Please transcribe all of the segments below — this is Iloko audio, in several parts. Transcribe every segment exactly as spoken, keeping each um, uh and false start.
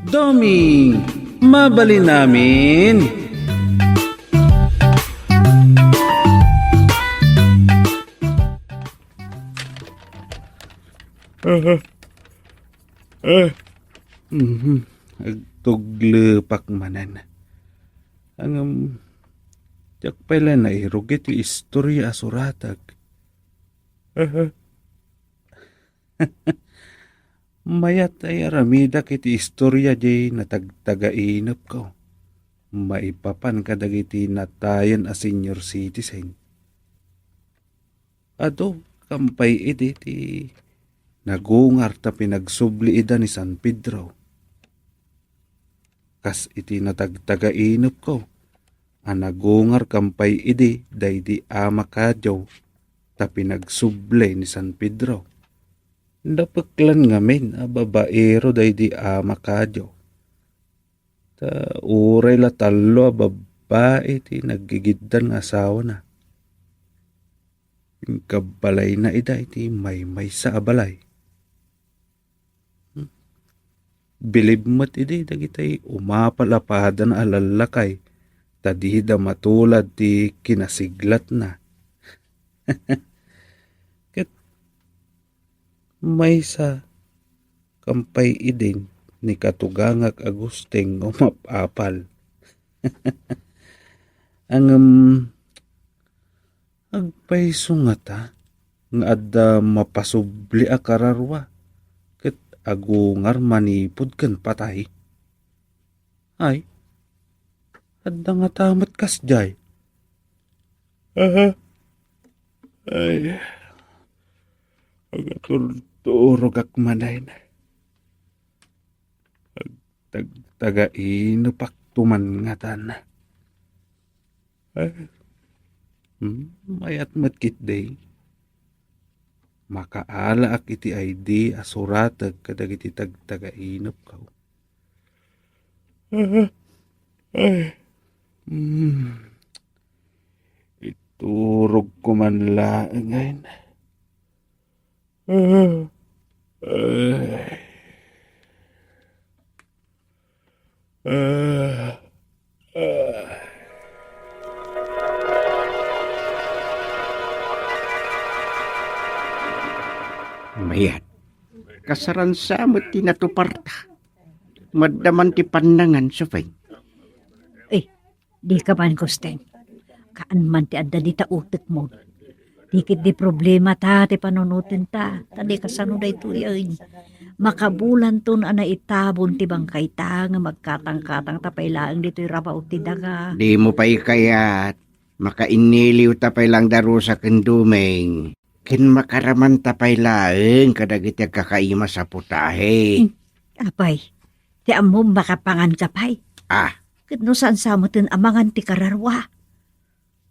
Doming, mabalin amin. Mhm. Agtuglepak manen. Ngem, diak pay la nairugit ti istorya a suratek. Mayat ay aramidak iti istorya diay natagtagainepko maipapan kadagiti natayen a senior citizen. Adu, kam pay idi ti nagungar ta pinagsubli ida ni San Pedro. Kas iti natagtagainepko a nagungar kam pay idi daydi ama kadiaw ta pinagsubli ni San Pedro. Napeklan ngamin a babaero daydi ama kadiaw. Ta uray la tallo a babbai ti naggigiddan nga asawana. Inkabbalayna ida iti maymaysa a balay. Bilib met idi dagitay umapal a padana a lallakay ta dida matulad ti kinasiglatna. Ket maysa kam pay idin ni katugangak a Gusteng nga umap-apal. Ngem, agpayso ngata nga adda mapasubli a kararua ket agungar manipud ken patay? Ay, adda ngata met kasdiay. Aha. Ay, agaturturogak manen. Agtagtagainepak tuman ngatan. Ay, hmm, mayat met ketdi. Makaalaak iti I D a suratek kadagiti tagtagainepko. Ay. Hmm. Iturogko man laengen. Ay. Ah, ah. Mayat. Kasaransa met ti natuparta. Madda man ti pannangan, Sufeng. Eh, dika man, Gusteng. Kaan man ti adda dita utekmo. Di ketdi problema ta ti panunotenta, ta di kasano daytoy, ay. Makabulanton a naitabon ti bangkayta nga magkatangkatangta pay laeng ditoy rabaw ti daga. Dimo pay kayat, makainniliwta pay laeng darusa ken Doming. Ken makaramanta pay laeng kadagiti agkakaimas a putahe. Hmm, apay, ti ammom makapanganka pay. Ah. Ket no saan sa meten a mangan ti kararua?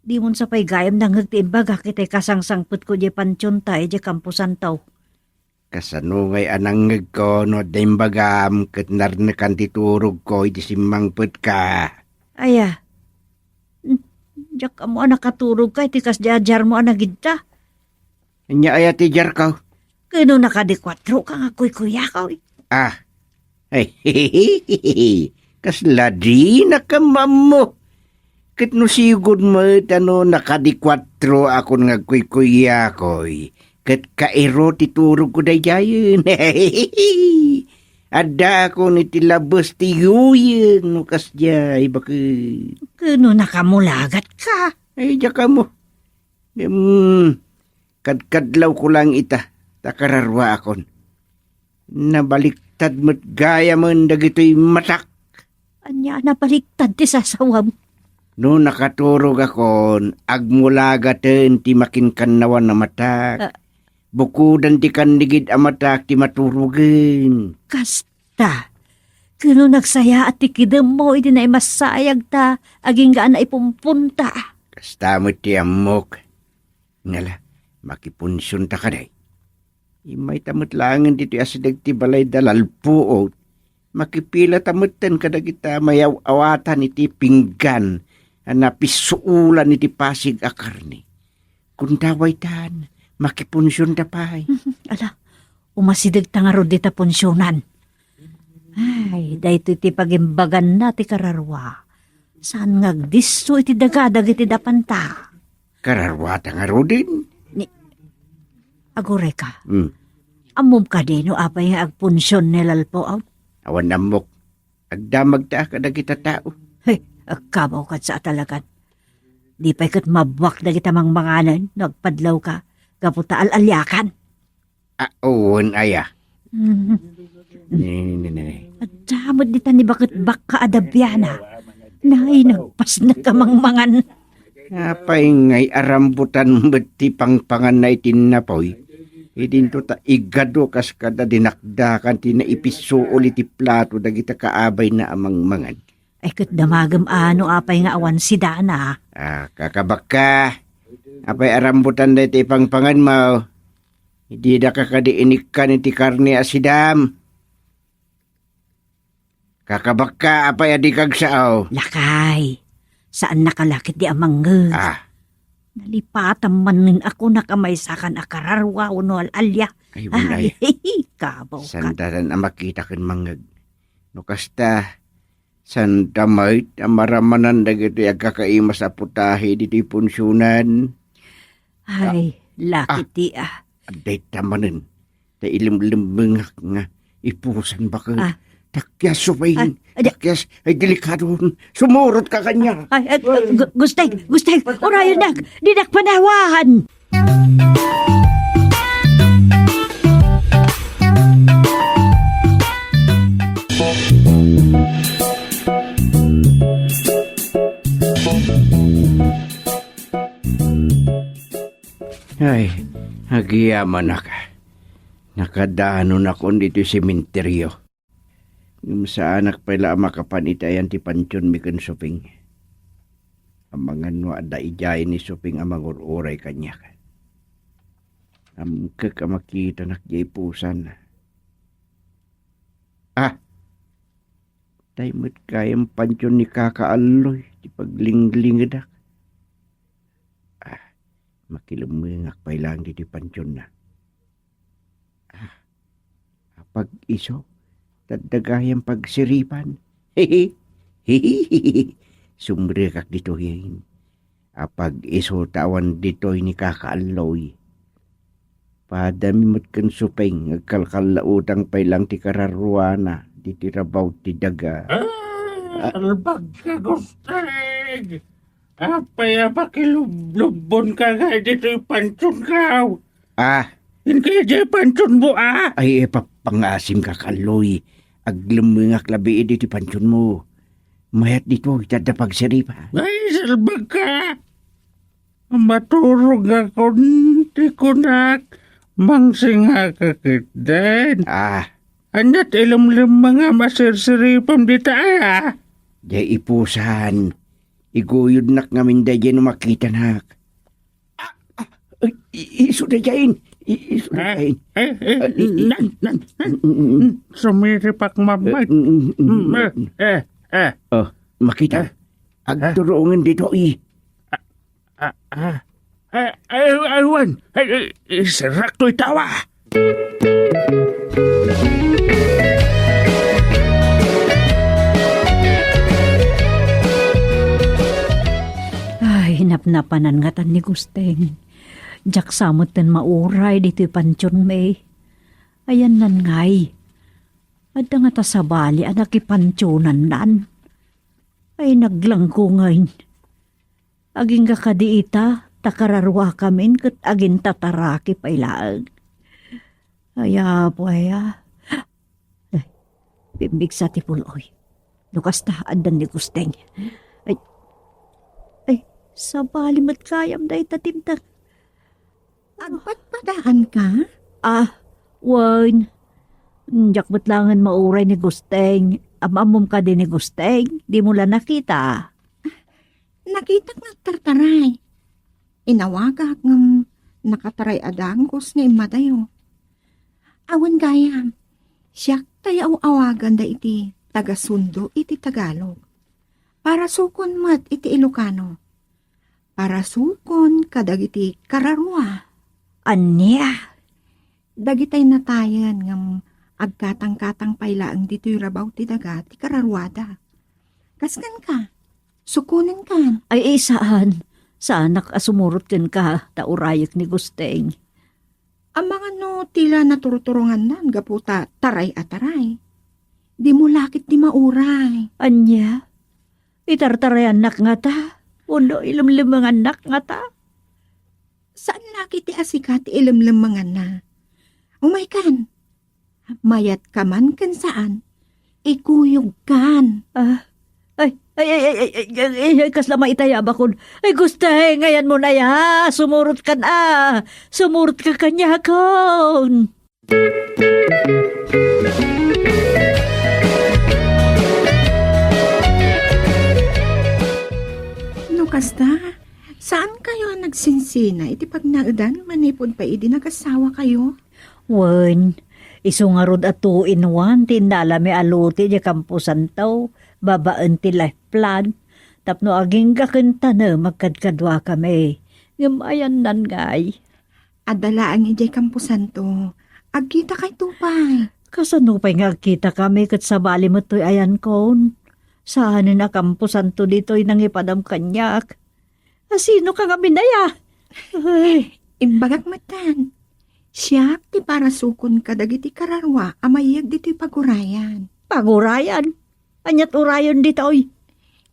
Dimon sa pay gayam nangngeg ti imbagak iti kasangsangpetko diay pantionta idiay kamposanto. Kasano ngay a nangngegko no adda imbagam ket narnekan ti turogko idi simmangpetka? Aya. Hmm, diak ammo a nakaturogka iti kasdiay a diarmo a nagidta. Ania aya ti diarko? Ken no nakadikuatroka nga kuykuyako. Ah. Ay, kasla dinaka maammo. Ket no sigud met a no nakadikuatroakon nga agkuykuyako, ket kairo ti turogko daydiayen. Addaakon iti labes ti yuyeng no kasdiay, baket. Ken no nakamulagatka? Ay, diak ammo. Ngem, kadkadlawko laeng ita, ta kararuaakon. Nabaliktad met gayamen dagitoy matak. Ania a nabaliktad ti sasawam? No nakaturogakon, agmulagaten ti makinkannawan a matak. Ah. Bukodan ti kannigid a matak ti maturogen. Kasta. Ken no nagsayaat ti kidemmo idi naimassayagta, agingga a naipumponta. Kasta met ti ammok. Ngala, makipunsionta kadi. Immayta met laengen ditoy asideg ti balay da Lalpuot. Makipilata metten kadagita mayaw-awatan iti pinggan a napisuulan iti pasig a karne. Kundawaytan, makipunsionta pay. Ala, umasidegta ngarud dita punsionan. Ay, Daytoy ti pagimbaganna ti kararua. Saan nga agdisso iti daga dagiti dapanta. Kararuata ngaruden? Ni, agurayka. Hmm. Ammom kadi no apay nga agpunsion ni Lalpo, aw? Awan ammok. Agdamagta kadagita tao. Hey, agkabaw ket sa talagan. Di pay ket mabwak dagita mangmanganen no agpadlawka gapu ta al-aliakan. Ah, wen aya. Mhm. Ni, ni, ni, ni. Adda met ditan ni baketbakka a dabiana. Nay, nagpasnek a mangmangan. Apay ngay arambutan met ti pangpanganna iti napoy? Idinto ta igado kas kada dinakdakan ti naipissuol iti plato dagita kaabayna a mangmangan. Ay, ket damagem a no apay nga awan sidana. Ah, kakabakka. Apay arambutan dayta ipangpanganmo? Didaka kadi inikkan iti karne a sidam? Kakabakka, apay a dika agsao? Lakay, saannaka la ketdi a mangngeg. Ah. Nalipatan manen a kunak a maysakan a kararua wenno al-alia. Ay, wen aya. Ay, kabaw ka. Sanda a makita ken mangngeg. No kasta, sanda met a maramanan dagitoy agkakaimas a putahe ditoy punsionan. Ay, ah, laki ti, ah. Adda ita manen. Ta ilemlemmengak nga ipusan baket. Ah. Takkias, Suping. Ah, ada- Takkias, ay delikado. Sumurot ka kanya. Ay, ay, gu-, Gusteng, Gusteng, urayon nak, dinak panawan. Ay, agyamanak. Nakadanonakon ditoy sementeryo. Ngem saanak pay la a makapan iti ayan ti pantionmi ken Suping. Amangan no adda idiay ni Suping a mangur-uray kaniak. Amkek a makitanak diay pusan. Ah! Tay met gayam pantion ni Kaka Alloy ti paglinglingedda. Ah, makilemmengak pay laeng ditoy pantionna. Ah, apag-isu, ta adda gayam pagsiripan. Sumrekak ditoyen. Apag-isu ta awan ditoy ni Kaka Alloy. Padami met ken Suping, agkalkallautang pay laeng ti kararuana, ditoy rabaw ti daga. Ah, ah, salbag ka, Gusteng! Apay a pakilublubbon ka nga ditoy pantion ka? Ah. Inkay diay pantionmo, ah? Ay, eh, pa-, pangasim, Kaka Alloy. Aglemmengak labi iti pantionmo. Mayat ditoy, ta adda pagsiripan. Ay, salbag ka! Maturog akon ti kunak, mangsingaka ketdin. Ah. Ania ti ilemlemmengam a sirsiripam dita aya? Diay ipusan. Iguyodnak ngamin daydiay no makitanak. Ah, ah, ay, i-, isu daydiay. I-, isu daydiay. Eh, eh, ah, i-, i-, nan, nan, nan. Mm, mm, mm. Sumiripak mamag. Eh, mm, mm, mm, mm, mm. Eh, eh. Oh, makita. Eh. Agturungan ditoy. Ah, ah. Ay, ay, ay, wen. Ay, ay, iserrakto itawa. Ay, napnapanan ngatan ni Gusteng. Diak sa metten mauray ditoy pantionmi. Ayannan ngay. Adda ngata sabali a nakipantionannan. Ay, naglangko ngay. Agingga kadi ita, ta kararuakamin ket agintataraki pay laeng. Ay, apo aya. Ay, pimmigsa ti pul-oy. No kasta, addan ni Gusteng. Ay, ay, sabali met gayam dayta timtang. Agpadpadaan ka? Ah, wen. Diak met laengen mauray ni Gusteng. Am-ammom kadi ni Gusteng? Dimo la nakita? Nakitak nga agtartaray. Inawagak ngem nakataray a dangos nga immadayo. Awan gayam, siak tay aw-awagan da iti tagasundo iti Tagalog. Parasukon met iti Ilocano. Parasukon kadagiti kararua. Ania? Dagitay natayen ngem Agkatangkatang pay laeng ditoy rabaw ti daga ti kararuada. Kas kenka, sukonenkan. Ay, eh, saan. Saanak a sumurot kenka ta urayek ni Gusteng. Amangan no ti la naturturongannan gapu ta taray a taray. Dimo la ket ti mauray. Ania? Itartarayannak ngata? Wenno ilemlemengannak ngata? Saan la ket ti asika ti ilemlemenganna. Umaykan. Mayat ka man ken saan, ikuyogkan. Ah, ay, ay, ay, ay, ay, ay, ay, ay, kasla maitayabakon. Ay, Gusteng, ayanmon aya, sumurotkan a. Sumurot ka kaniakon. No kasta, saan kayo a nagsinsina iti pagnaedan manipud pay idi nagasawa kayo? Wen, isu ngarud a two-in-one ti innalami a lote idiay kamposanto, babaen ti life plan, tapno agingga ken tanem agkadkaduakami. Ngem ayannan ngay. Adda laeng idiay kamposanto. Agkitakayto pay. Kasano pay nga agkitakami ket sabali met toy ayankon? Saanen a kamposanto ditoy nangipadam kaniak. A, sino ka ngamin aya? Ay. Imbagak metten. Siak ti parasukon kadagiti kararua a mayeg ditoy pagurayan. Pagurayan? Aniat urayon ditoy?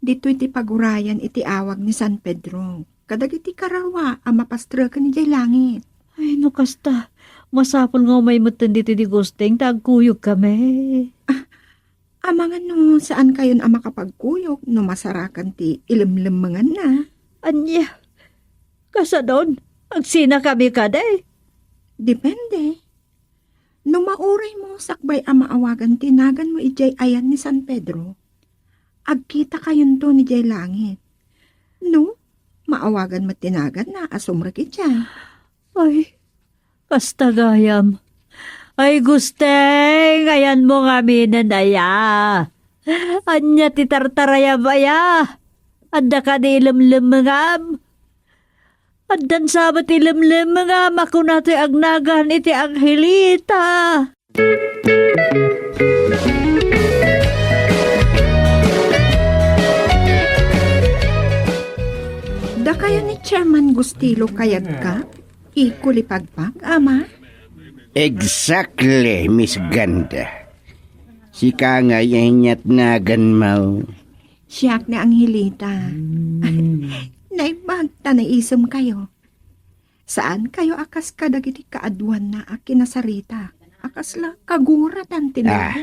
Ditoy ti pagurayan iti awag ni San Pedro. Kadagiti kararua a mapastreken idiay langit. Ay, no kasta, masapul nga umay metten ditoy ni Gusteng ta agkuyogkami. Ah, amangan no saan kayon a makapagkuyog no masarakan ti ilemlemenganna. Ania? Kasadon, agsinakami kadi? Depende. No mauraymo sakbay a maawagan ti naganmo idiay ayan ni San Pedro, agkitakayonto idiay langit. No, maawagan met ti naganna a sumrek idiay. Ay, kasta gayam. Ay, Gusteng, ayanmo ngaminen aya. Ania ti tartarayam aya? Adda kadi ilemlemengam? Addan sa met ilemlemengam a kuna toy agnagan iti Angelita. Dakayo ni Chairman Gustilo kayatko, Kiko Lipagpag, ama? Exactly, Miss Ganda. Sika ngay aniat naganmo? Siak ni Angelita. Hmm. Naimbag ta naisemkayo. Saan kayo a kas kadagiti kaaduanna a kinasarita a kasla kaguratan ti Ah.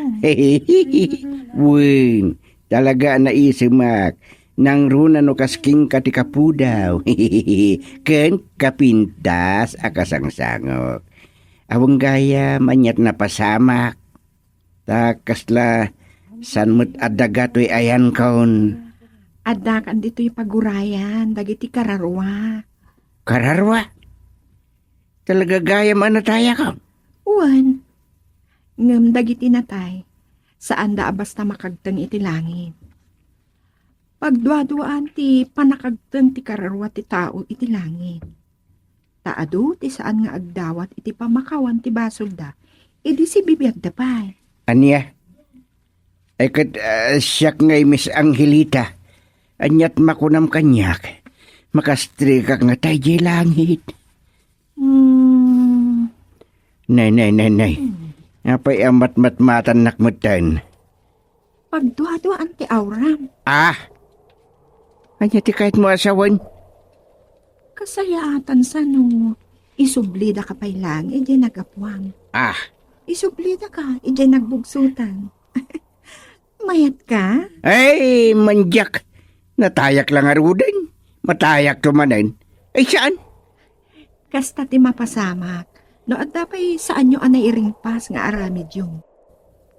Wen, talaga a naisemak. Nangruna no kas kenka ti kapudaw. Ken kapintas a kasangsangok. Awan gayam, aniat napasamak. Ta kasla saan met a daga toy ayankon? Addakan ditoy pagurayan dagiti kararua. Kararua? Talaga gayam a natayakon? Wen. Ngem dagiti natay, saanda a basta makagteng iti langit. Pagduaduaan ti pannakagteng ti kararua ti tao iti langit. Ta adu ti saan nga agdawat iti pammakawan ti basolda, idi sibibiagda pay. Ania? Ay ket, ah, siak ngay, Miss Angelita. Aniat makunam kaniak? Makastrekak ngata idiay langit. Hmm. Nay, nay, nay, nay. Hmm. Apay a matmatmatannak metten? Pagduaduaan ti auram. Ah! Ania ti kayatmo a sawen? Kasayaatan sa no isublidaka pay laeng idiay naggapuam. Ah! Isublidaka idiay nagbugsotan. Mayatka? Ay, mandiak. Natayak la ngaruden. Matayakto manen. Ay, saan? Kasta ti mapasamak, no adda pay saanyo a nairingpas nga aramidyo.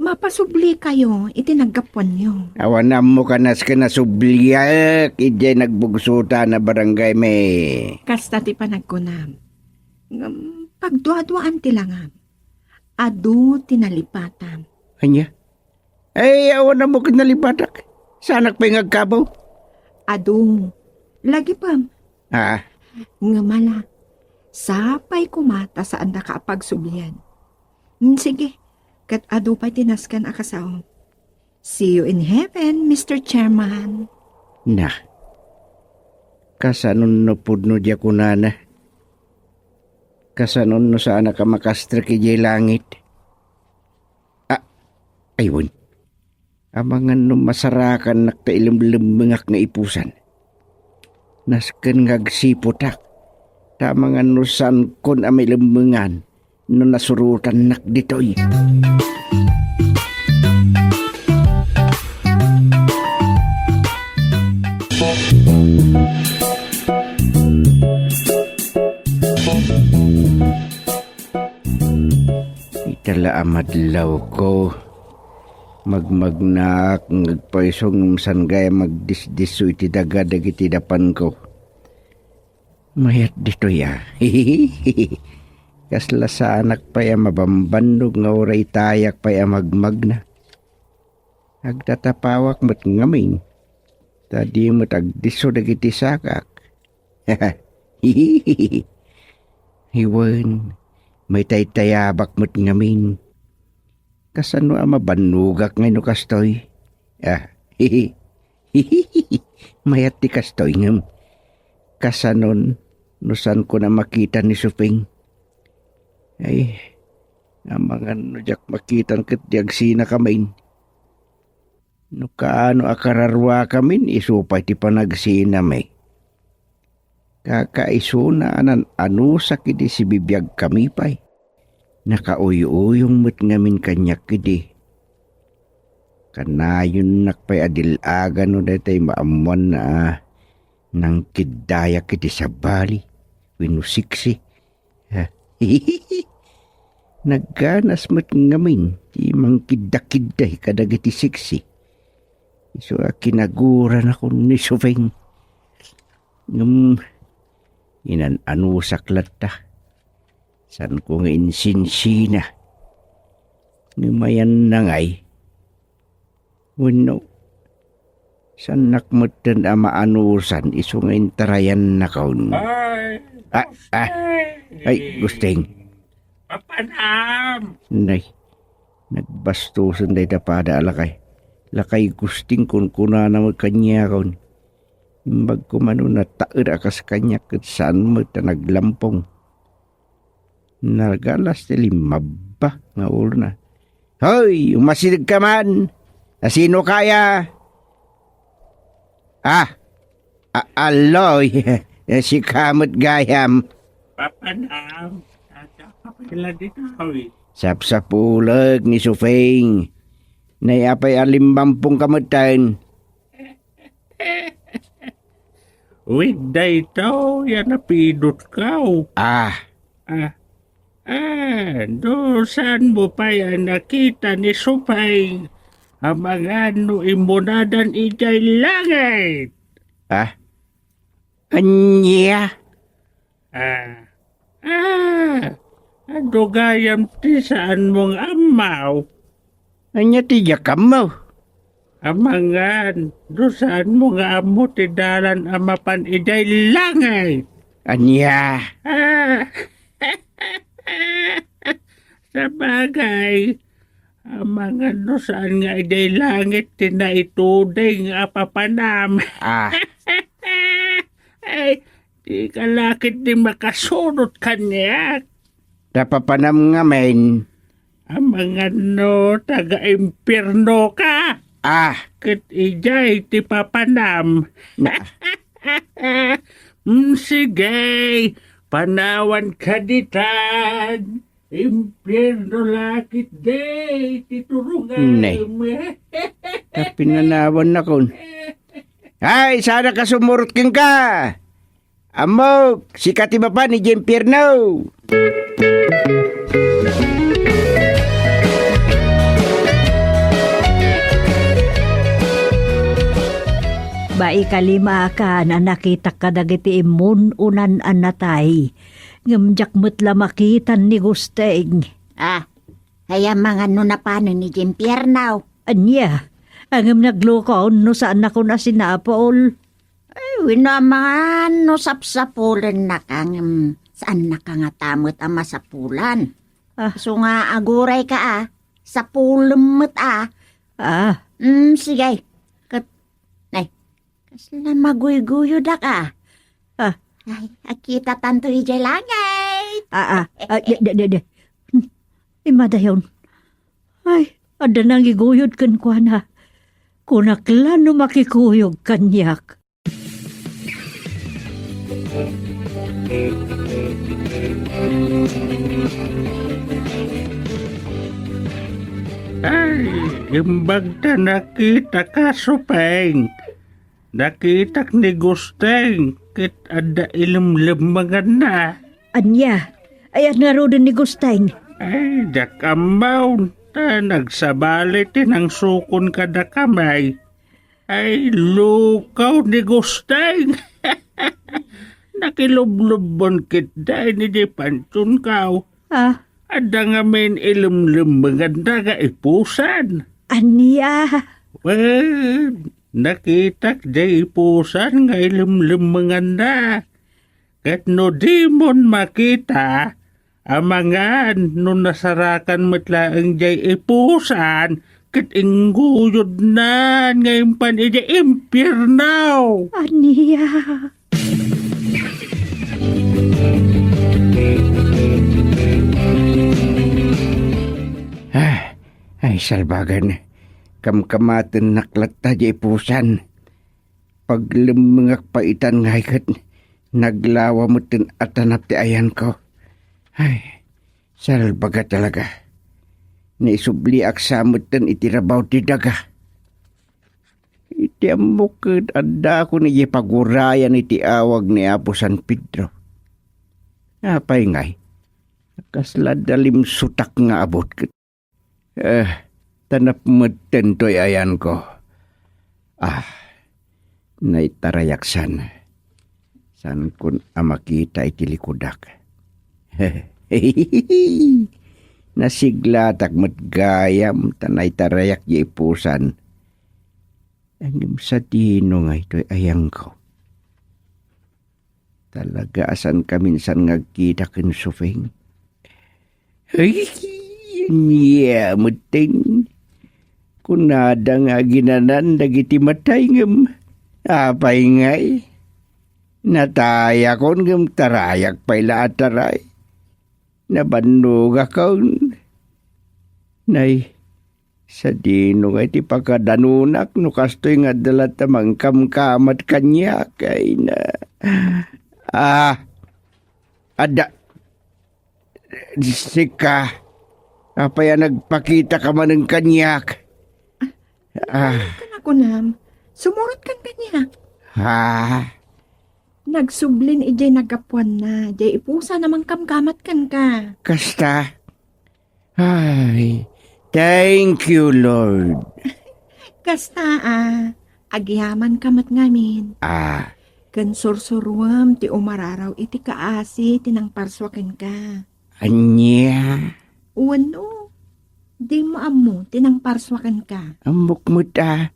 Mapasublikayo iti naggapuanyo. Awan ammo kanas ken nasubliak idiay nagbugsotan a barangaymi. Kasta ti panagkunam. Ngem pagduaduaan ti langam. Adu ti nalipatam. Ania? Ay, awan ammo ket nalipatak. Saanak pay nga agkabaw. Adu, lagipem. Ah. Ngem ala, sapay koma ta saandaka a pagsublian. Hmm, sige, ket adu pay ti nasken a kasaom. See you in heaven, Mister Chairman. Na, kasano no pudno diay kunana? Kasano no saanak a makastrek idiay langit? Ah, ay wen. Amangan no masarakannak ta ilemlemmengak nga ipusan. Nasken nga agsiputak, ta amangan no saankon a mailemmengan no nasurotannak ditoy. Ita la a madlawko, magmagnaak nga agpayso ngem saan gayam agdisdisso iti daga dagiti dapanko. Mayat ditoy a. Kasla saanak pay a mabambannog nga uray tayak pay a magmagna. Agtatapawak met ngamin, ta di met agdisso dagiti sakak. Wen, maitaytayabak met ngamin. Kasano a mabannogak ngay no kastoy? Ah, mayat ti kastoy ngem. Kasanon no saanko a makita ni Suping? Ay, amangan no diak makitan ket di agsinakamin. No kaano a kararuakamin, isu pay ti panagsinami. Kakaisuna a nan-anusak idi sibibiagkami pay. Nakauy-uyong met ngamin kaniak idi. Kanayonnak pay a dil-agan no daytoy maammoanna a nangkiddayak iti sabali wenno siksi. Ha? Nagganas met ngamin ti mangkiddakidday kadagiti siksi. Isu a kinaguranakon ni Suping. Ngem inan-anusak latta. Saanko nga insinsina. Ngem ayanna ngay. Wenno, saannak metten a maanusan isu nga intarayannakon. Ay, ah, ah, Gusting. Ay, Gusting. Papanam! Nay, nagbastosen dayta pada a lakay. Lakay Gusting kunkunana met kaniakon. Imbag koma no nataed a kas kaniak ket saan met a naglampong. Nagalas ti limmabba nga ulona. Hoy, umasidegka man! Asino kaya? Ah, a-, Aloy, sika met gayam. Papanam, adda ka pay la ditoy. Sapsapulek ni Suping. Nay apay a limmampongka metten? Wen, daytoy a napidotko. Ah. Ah. Ah, no saanmo pay a nakita ni Suping, amangan no immunadan idiay langit. Ah? Ania? Ah. Ah, adu gayam ti saanmo nga ammo. Ania ti diak ammo? Amangan, no saanmo nga ammo ti dalan a mapan idiay langit. Ania? Ah. Sabagay, amangan no saan nga idiay langit ti naituding a papanam. Ah. Ay, dika la ketdi makasurot kaniak. Ta papanam ngamin. Amangan no taga-impiernoka. Ah. Ket idiay ti papanam. Na. Mm, sige, panawanka ditan. Impierno la ketdi ti turongam. Ne. Ta pinanawannakon. Ay, saanka sumurot kenka. Ammok, sika ti mapan idiay impierno. Baika lima a kan a nakitak kadagiti immun-unan a natay, ngem diak met la makitan ni Gusting. Ah, ay amangan no napanen idiay impierno. Ania? Ngem naglukon no saannakon a sinapul. Ay, wenno amangan no sapsapulennaka, ngem saannaka ngata met a masapulan. Ah. Isu nga agurayka a, Sapulem met a. Ah. Mm, sige. Ket, nay, kasla maguyguyodak a. Ah. Ay, agkitatanto idiay langit. Ah, ah. Ah, de, de, de, de. Hmm. Imadayon. Ay, adda nangiguyod kenkuana. Kunak la no makikuyog kaniak. Ay, imbag ta nakitaka, Supeng. Nakitak ni Gusteng ket adda ilemlemmenganna. Ania? Ay, ania ngaruden ni Gusteng? Ay, diak ammo, ta nagsabali ti nangsukon kadakami. Ay, lukaw ni Gusteng. Nakilublubbon ketdi idiay pantionko. Ah? Adda ngamin ilemlemmenganna nga ipusan. Ania? Wen, nakitak diay ipusan nga ilemlemmenganna. Ket no dimon makita, amangan no nasarakan met laeng diay ipusan ket ingguyodnan nga impan idiay impierno. Ania? Ah, ay, salbagen. Kamkamatennak latta diay ipusan. Paglemmengak pay itan ngay ket naglawa metten a tanap ti ayanko. Ay, salbaga talaga. Naisubliak sa metten iti rabaw ti daga. Iti ammok ket addakon idiay pagurayan iti awag ni Apo San Pedro. Apay ngay? Kasla adda limsutak nga abut ket Eh, tanap metten toy ayanko. Ah, naitarayak san. Sankon a makita iti likudak. Nasiglatak met gayam ta naitarayak diay ipusan. Ngem sadino ngay toy ayanko? Talaga a saankamin san nga agkita ken Supeng. Ay, ania metten? Kunada nga aginanan dagiti matay ngem apay ngay? Natayakon ngem tarayak pay la a taray. Nabannogakon. Nay, sadino nga iti pakadanunak no kastoy nga adda latta mangkamkamat kaniak? Ay na. Ah, adda. Sika, apay a nagpakitaka manen kaniak? Ah. Kanakunam, sumurot kan kaniak. Ah. Nagsublin idiay naggapuanna, diay ipusan a mangkamkamat kenka. Kasta? Ay, thank you, Lord. Kasta a, agyamanka met ngamin. Ah. Ken sursuruem ti umararaw iti kaasi ti nangparsua kenka. Ania? Wenno, dimo ammo ti nangparsua kenka. Ammok met a,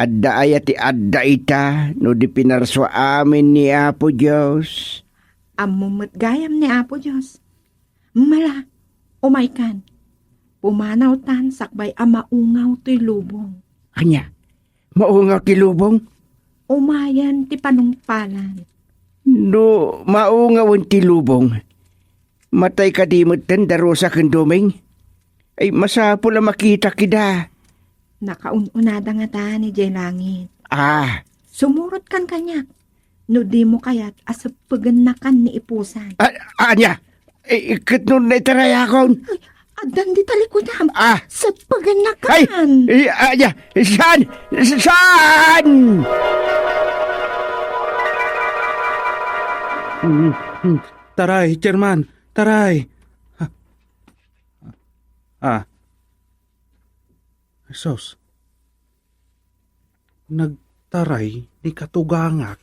adda aya ti adda ita no di pinarsua amin ni Apo Dios? Ammom met gayam ni Apo Dios. Mala, umaykan. Pumanawtan sakbay a maungaw toy lubong. Ania? Maungaw ti lubong? Umayen ti panungpalan. No maungawen ti lubong, matay kadi metten Darosa ken Doming? Ay, masapul a makitak ida. Nakaun-unada ngata idiay langit. Ah. Sumurot kan kaniak. No dimo kayat a seppegennakan ni ipusan. A-, ania? I-, ket no naitarayakon? Ay, addan di talikudam. Ah. Seppegennakan. Ay, i-, ania? Saan? Saan? Mm, mm. Taray, Chairman. Taray. Ah. Ah. Sus. Nagtaray ni katugangak.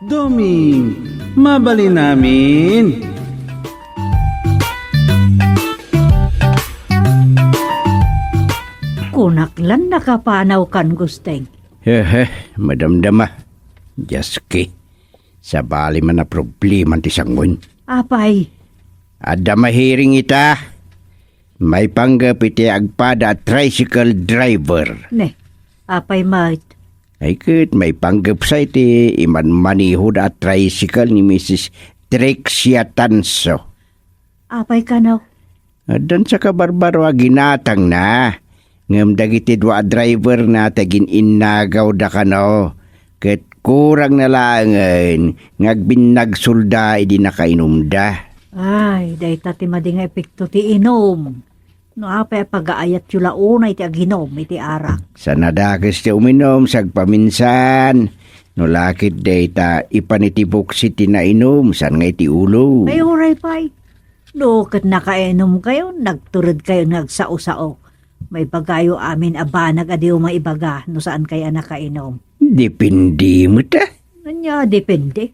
Doming, mabalin amin. Kunak lan nakapanaw kan Gusteng. Hehe, madamdama. Dios ki. Sabali man a problema ti sangoen. Apay? Adda mahiring ita. Maipanggep iti agpada a tricycle driver. Ne, apay met? Ay ket maipanggep sa iti imanmanehoda a tricycle ni Misis Trixia Tanso. Apay kano? Addan sa kabarbaro a ginatangna, ngem dagiti dua a driverna ti agin-innagawda kano, ket kurangna laengen nga agbinnagsolda idi nakainumda. Ay, dayta ti madi nga epekto ti inum. No apay a pagaayatyo la unay ti aginum iti arak? Sa nadakes ti uminum, sagpaminsan. No la ket dayta, ipan iti buksi ti nainum, saan nga iti ulo. Ay, uray pay. No ket nakainumkayo, nagturedkayo nga agsao-sao. Maibagayo amin a banag a diyo maibaga no saankayo a nakainum. Depende met, a. Ania, depende?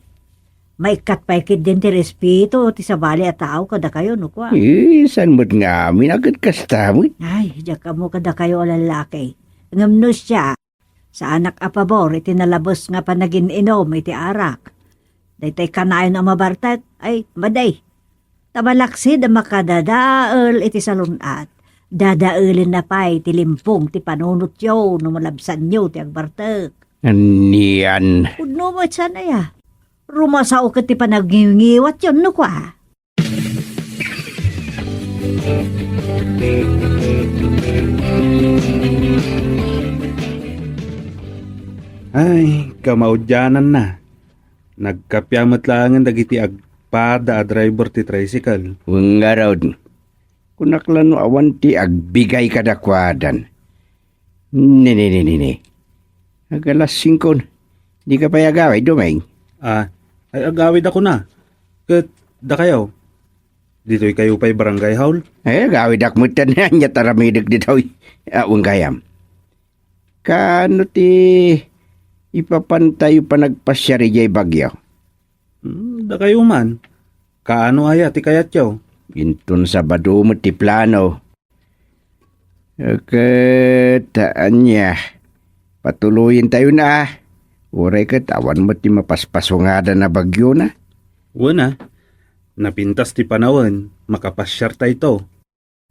Maikkat pay ketdin ti respeto ti sabali a tao kadakayo, no kua? Eh, saan met ngamin a ket kasta met? Ay, diak ammo kadakayo a lallaki. Ngem no siak, saanak a pabor iti nalabes nga panagin-inum iti arak. Daytoy kanayon a mabartek, ay, madi. Ta malaksid a makadadael iti salun-at, dadaelenna pay ti limpong ti panunotyo no malabsanyo ti agbartek. Anian? Pudno met saan aya. Rumasao ket ti panagnginggiwatyo, no kua? Ay, kamaudiananna. Nagkappia met laengen dagiti agpada a driver ti tricycle. Wen ngarud, kunak la no awan ti agbigay kadakuadan. Ne, ne, ne, ne, ne. Agalas singko. Dika pay agawid, Doming? Ah, ay agawidakon a. Ket dakayo, ditoykayo pay barangay hall? Ay, agawidak met, ania ti aramidek ditoy? Ah, wen gayam. Kaano ti ipapantayo panagpasiar idiay Baguio? Hmm, dakayo man. Kaano aya ti kayatyo? Inton Sabado met ti plano. Ket, ania, patuloyentayon a. Uray ket awan met ti mapaspasungadan a bagiona. Wen a, napintas ti panawen, makapasiartayto.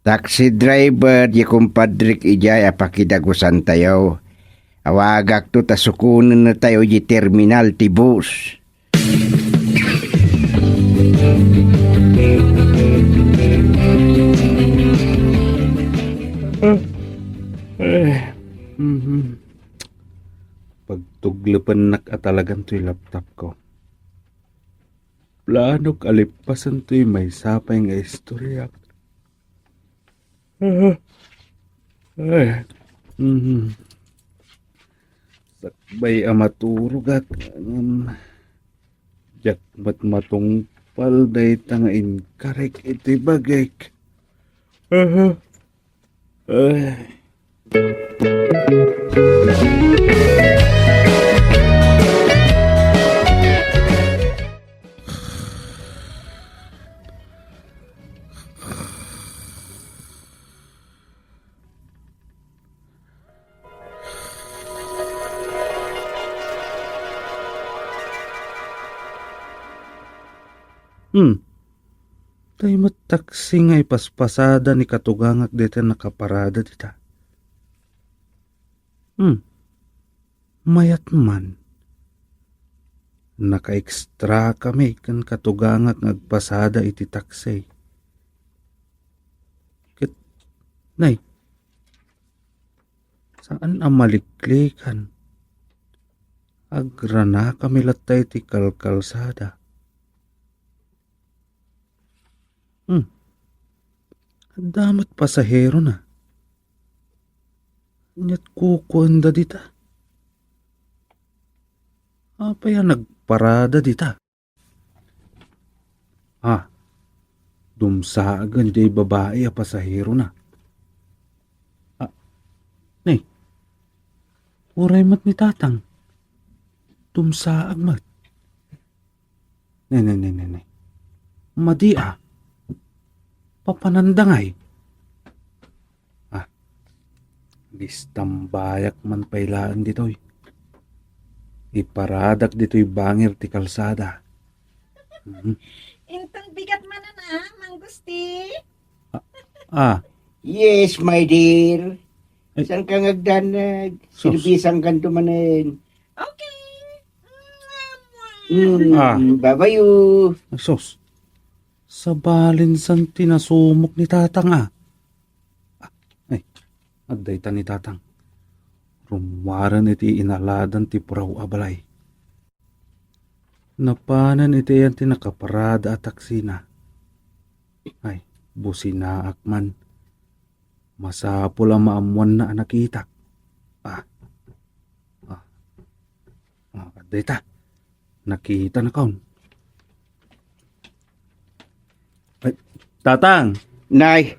Taxi driver ti kumpadrek idiay a pakidagusantayo. Awagakto ta sukonennatayo idiay terminal ti bus. Eh, mhm. Pagtuglepennak a talagan toy laptop ko. Planok a lippasen toy maysa pay nga istoryak. Ay. Mhm. Sakbay a maturogak, ngem diak met matungpal dayta nga inkarek iti bagik. Aha. Ay. Hmm. Tay met taksi nga ipaspasada ni katugangak dayta nakaparada dita. Hmm. Mayat man. Naka-extra kami ken katugangak nga agpasada iti taksi. Ket, nay, saan a maliklikan. Agrana kami latta iti kalkalsada. Hmm. Adda met pasaherona. Ket kukuenda dita. Apay a nagparada dita? Ah, dumsaagen diay babai a pasaherona. Ah, nay, uray met ni Tatang. Dumsaag met. Ne, ne, ne, ne, ne. Madi a. Papananda ngay. Ah, distambayak man pay laeng ditoy. Iparadak ditoy bangir ti kalsada. Mhm. Inton bigat manen, a, Mang Gusti? Ah, ah. Yes, my dear. Ay. Saan ka ngagdanag? Sus. Sirbisan kanto manen. Okay. Mm, ah. Babayo. Sus. Sabalin san ti nasumok ni Tatang, a. Ah, ay, adda ita ni Tatang. Rummuaren iti inaladan ti puraw a balay. Napanen iti ayan ti nakaparada a taksina. Ay, businaak man. Masapul a maammoanna a nakitak. Ah. Ah. Ah, adda ita. Nakitanakon. Ay, Tatang! Nay,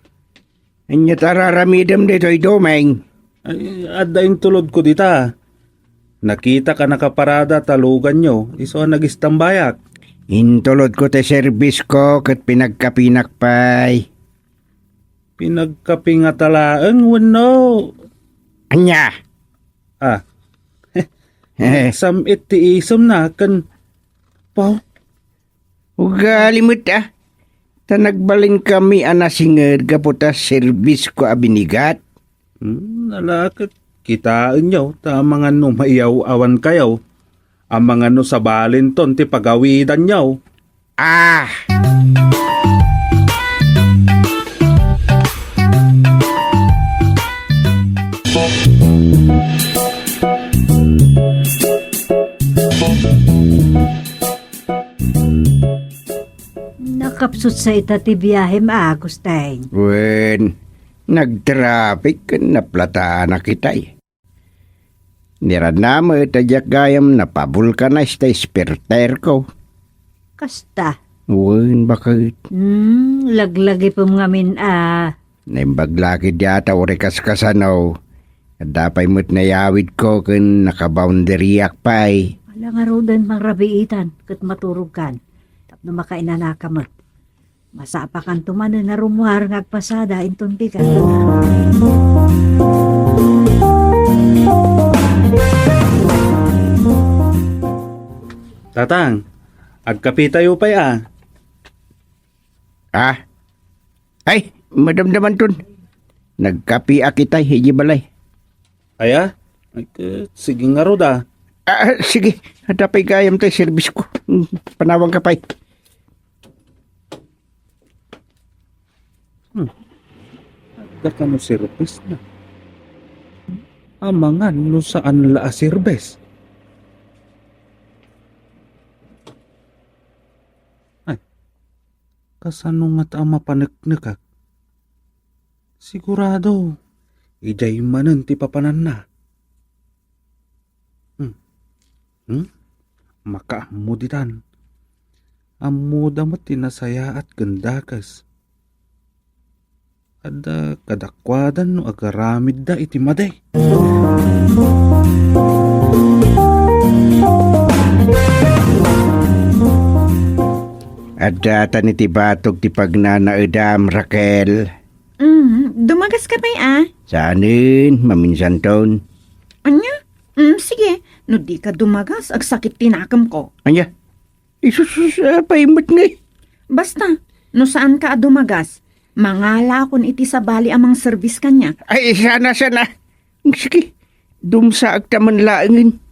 ania ti ar-aramidem ditoy dumeng? Ay, adda intulodko dita. Nakitak a nakaparada ta luganyo, isu a nagistambayak. Intulodko ti serbisko ket pinagkapinak pay. Pinagkapi ngata laeng wenno? Ania? Ah. Eh. Sam-it ti isemna ken, paw. Ugali met, a. Ta nagbalinkami a nasinged gapu ta serbisko a binigat. Hmm, ala ket kitaenyo ta amangan no maiyaw-awankayo, amangan no sabalinton ti pagawidanyo. Ah! Nakapsut sa ita ti biahem, a, Agustin. Wen, nagtraffic ken naplatanak itay. Niranna met a diak gayam napavulcanize ti starterko. Kasta? Wen, baket. Hmm, laglagipem ngamin, a. Naimbag la ketdi a ta uray kaskasano. Adda pay met nayawidko ken nakaboundariak pay. Ala ngaruden, mangrabiitan ket maturogkan tapno makainanaka met. Masapakanto manen a rummuar nga agpasada inton bigat. Tatang, agkapitayo pay, a. Ah? Ay, madamdamanton. Nagkapiak itay idiay balay. Aya? Ay, ke-, sige ngarud, a. Ah, sige. Adda pay gayam ti serbisko. Hmm, panawanka pay. Hmm. Adda kano serbisna? Amangan no saan la a serbis. Ay, kasano ngata a mapaneknekak? Sigurado, idiay manen ti papananna. Hmm. Hmm? Makaammo ditan. Ammoda met ti nasayaat ken dakes. Adda kadakuada no agaramidda iti madi. Adda tan iti batog ti pagnanaedam, Raquel. Mm, dumagas ka pay, a? Saanen, maminsanton. Ania? Mm, sige. No di ka dumagas, agsakit ti nakemko. Ania? Isus, apay met ngay? Basta, no saanka a dumagas, mangalakon iti sabali a mangservis kaniak. Ay, sana, sana. Sige, dumsaak ta man laengen.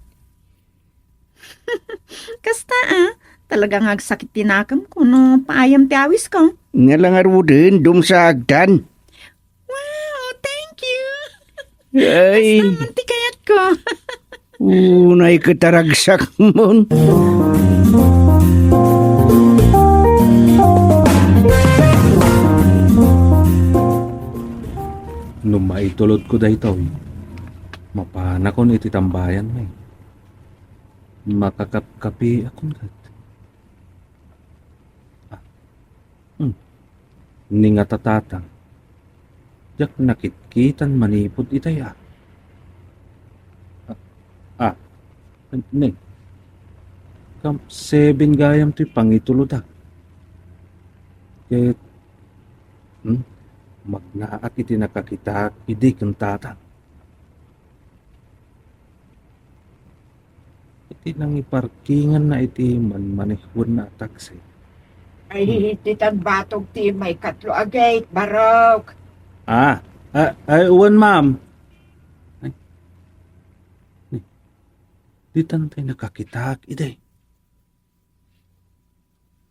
Kasta, a? Talaga nga agsakit ti nakemko no paayam ti awisko. Nga la ngaruden, dumsaaktan. Wow, thank you. Ay. Kasta man ti kayatko. Unay ket a ragsakmon. No maitulodko daytoy, mapanakon iti tambayanmi. Makakapkapiakon ket. Ah. Hmm. Ni nga tatang. Diak nakitkitan manipud itay, a. Ah. Ah. Ne. Kam seven gayam ti pangitulodak. Ket, hmm? Magnaak iti nakakitak idi ken tatang. Ti nangiparkinganna iti manmanehuenna a taksi. Ay, hmm, ditan batog ti maikatlo a gate, Barok. Ah, ah, ay, wen, ma'am. Ay, ni, ditan tay nakakitaak idi.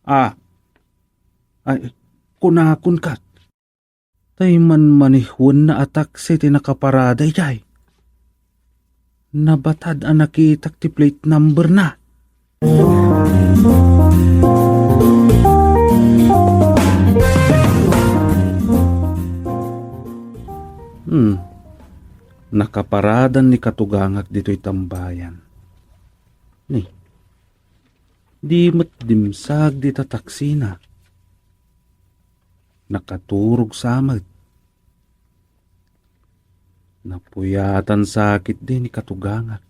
Ah, ay, kunakon kat. Tay manmanehuenna a taksi ti nakaparada idiay. Nabatad a nakitak ti plate number na. Hmm. Nakaparadan ni katugangak ditoy tambayan. Ni, di met dimsag dita taksina. Nakaturog sa met. Napuyatan sakit di ni katugangak.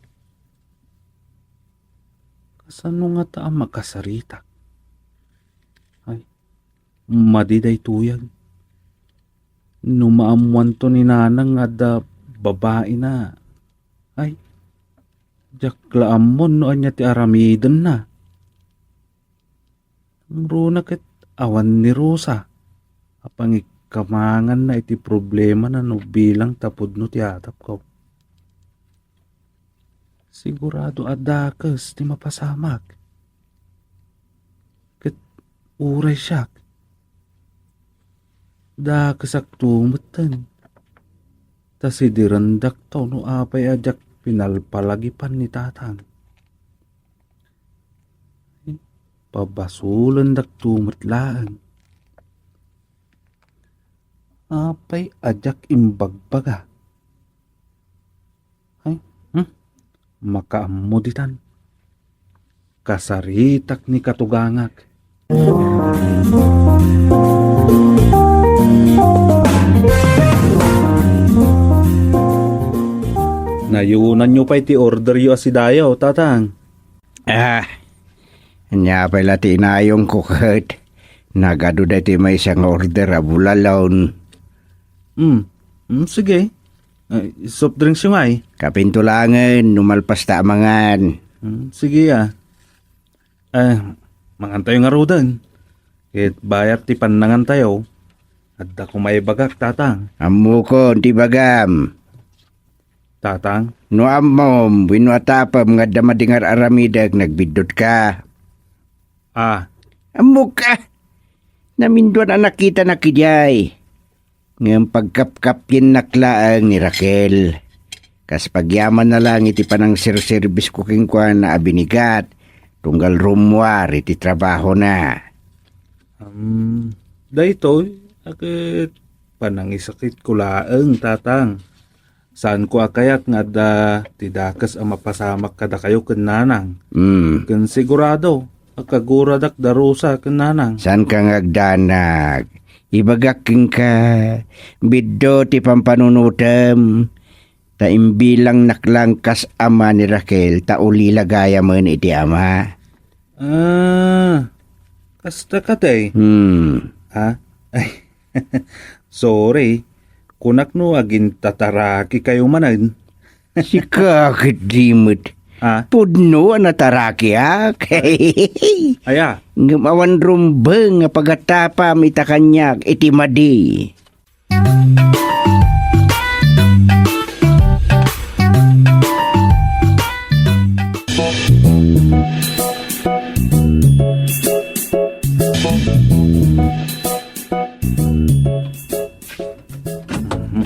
Kasano ngata a makasaritak? Ay, madi daytoyen. No maammuanto ni Nanang nga adda babaina, ay, diak la ammon no ania ti aramidenna. Nangruna ket awan ni Rosa a pangikkamanganna iti problemana no bilang tapudno ti adapko. Sigurado a dakes ti mapasamak. Ket uray siak, dakesakto metten. Ta sidirendakto no apay a diak pinalpalagipan ni Tatang. Pabasolendakto met laeng. Apay a diak imbagbaga? Ay, hmm? Makaammo ditan. Kasaritak ni katugangak. Nayunanyo pay ti orderyo a sidayo, Tatang. Ah, ania pay la ti inayonko ket nagadu daytoy maysa nga order a bulalon. Hmm. Hmm, sige. Ay, soft drinks yung ay. Kapinto langen, no malpas ta a mangan. Hmm, sige, ah. Eh, mangantayo ngaruden. Ket bayat ti pannangantayo, adda koma ibagak, Tatang. Ammokon ti bagam. Tatang? No ammom, wenno atapem nga adda madi nga ar-aramidek, nagbiddutka. Ah. Ammok a! Naminduan a nakitanak idiay. Ngem pagkapkapiennak laeng ni Raquel. Kas pagyamanna lang iti panangserserbisko kenkuana a binigat, tunggal rummuar iti trabahona. Um, daytoy, a ket panangisakitko laeng, Tatang. Saanko a kayat nga adda ti dakes a mapasamak kadakayo ken Nanang. Mm. Ken sigurado a kaguradak da Rosa ken Nanang. Saanka nga agdanag. Ibagak kenka, biddo ti pampanunotem, ta imbilangnak lang kas ama ni Raquel, ta ulila gayamen iti ama. Ah, kasta kadi? Hmm. Ha? Ay, sorry. Kunak no agintataraki kayo manen. Sika ket di met. Ha? Pudno a natarakiak. Aya? Ngem awan rumbeng a pagatapam ita kaniak iti madi. Mhm.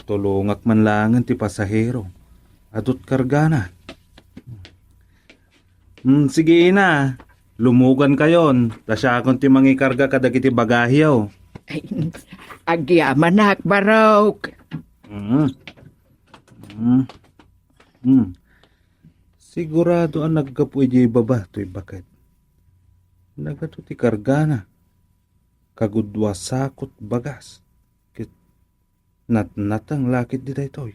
Tulongak man laengen ti pasahero. Adut kargana. Hmm, sige, ina. Lumugankayon, ta siakon ti mangikarga kadagiti bagahiyo. Ay, agyamanak, Barok. Mm. Mm. Mm. Sigurado a naggapu idiay baba toy baket. Nagadu ti kargana. Kagudua sakot bagas. Ket natnateng la ketdi daytoy.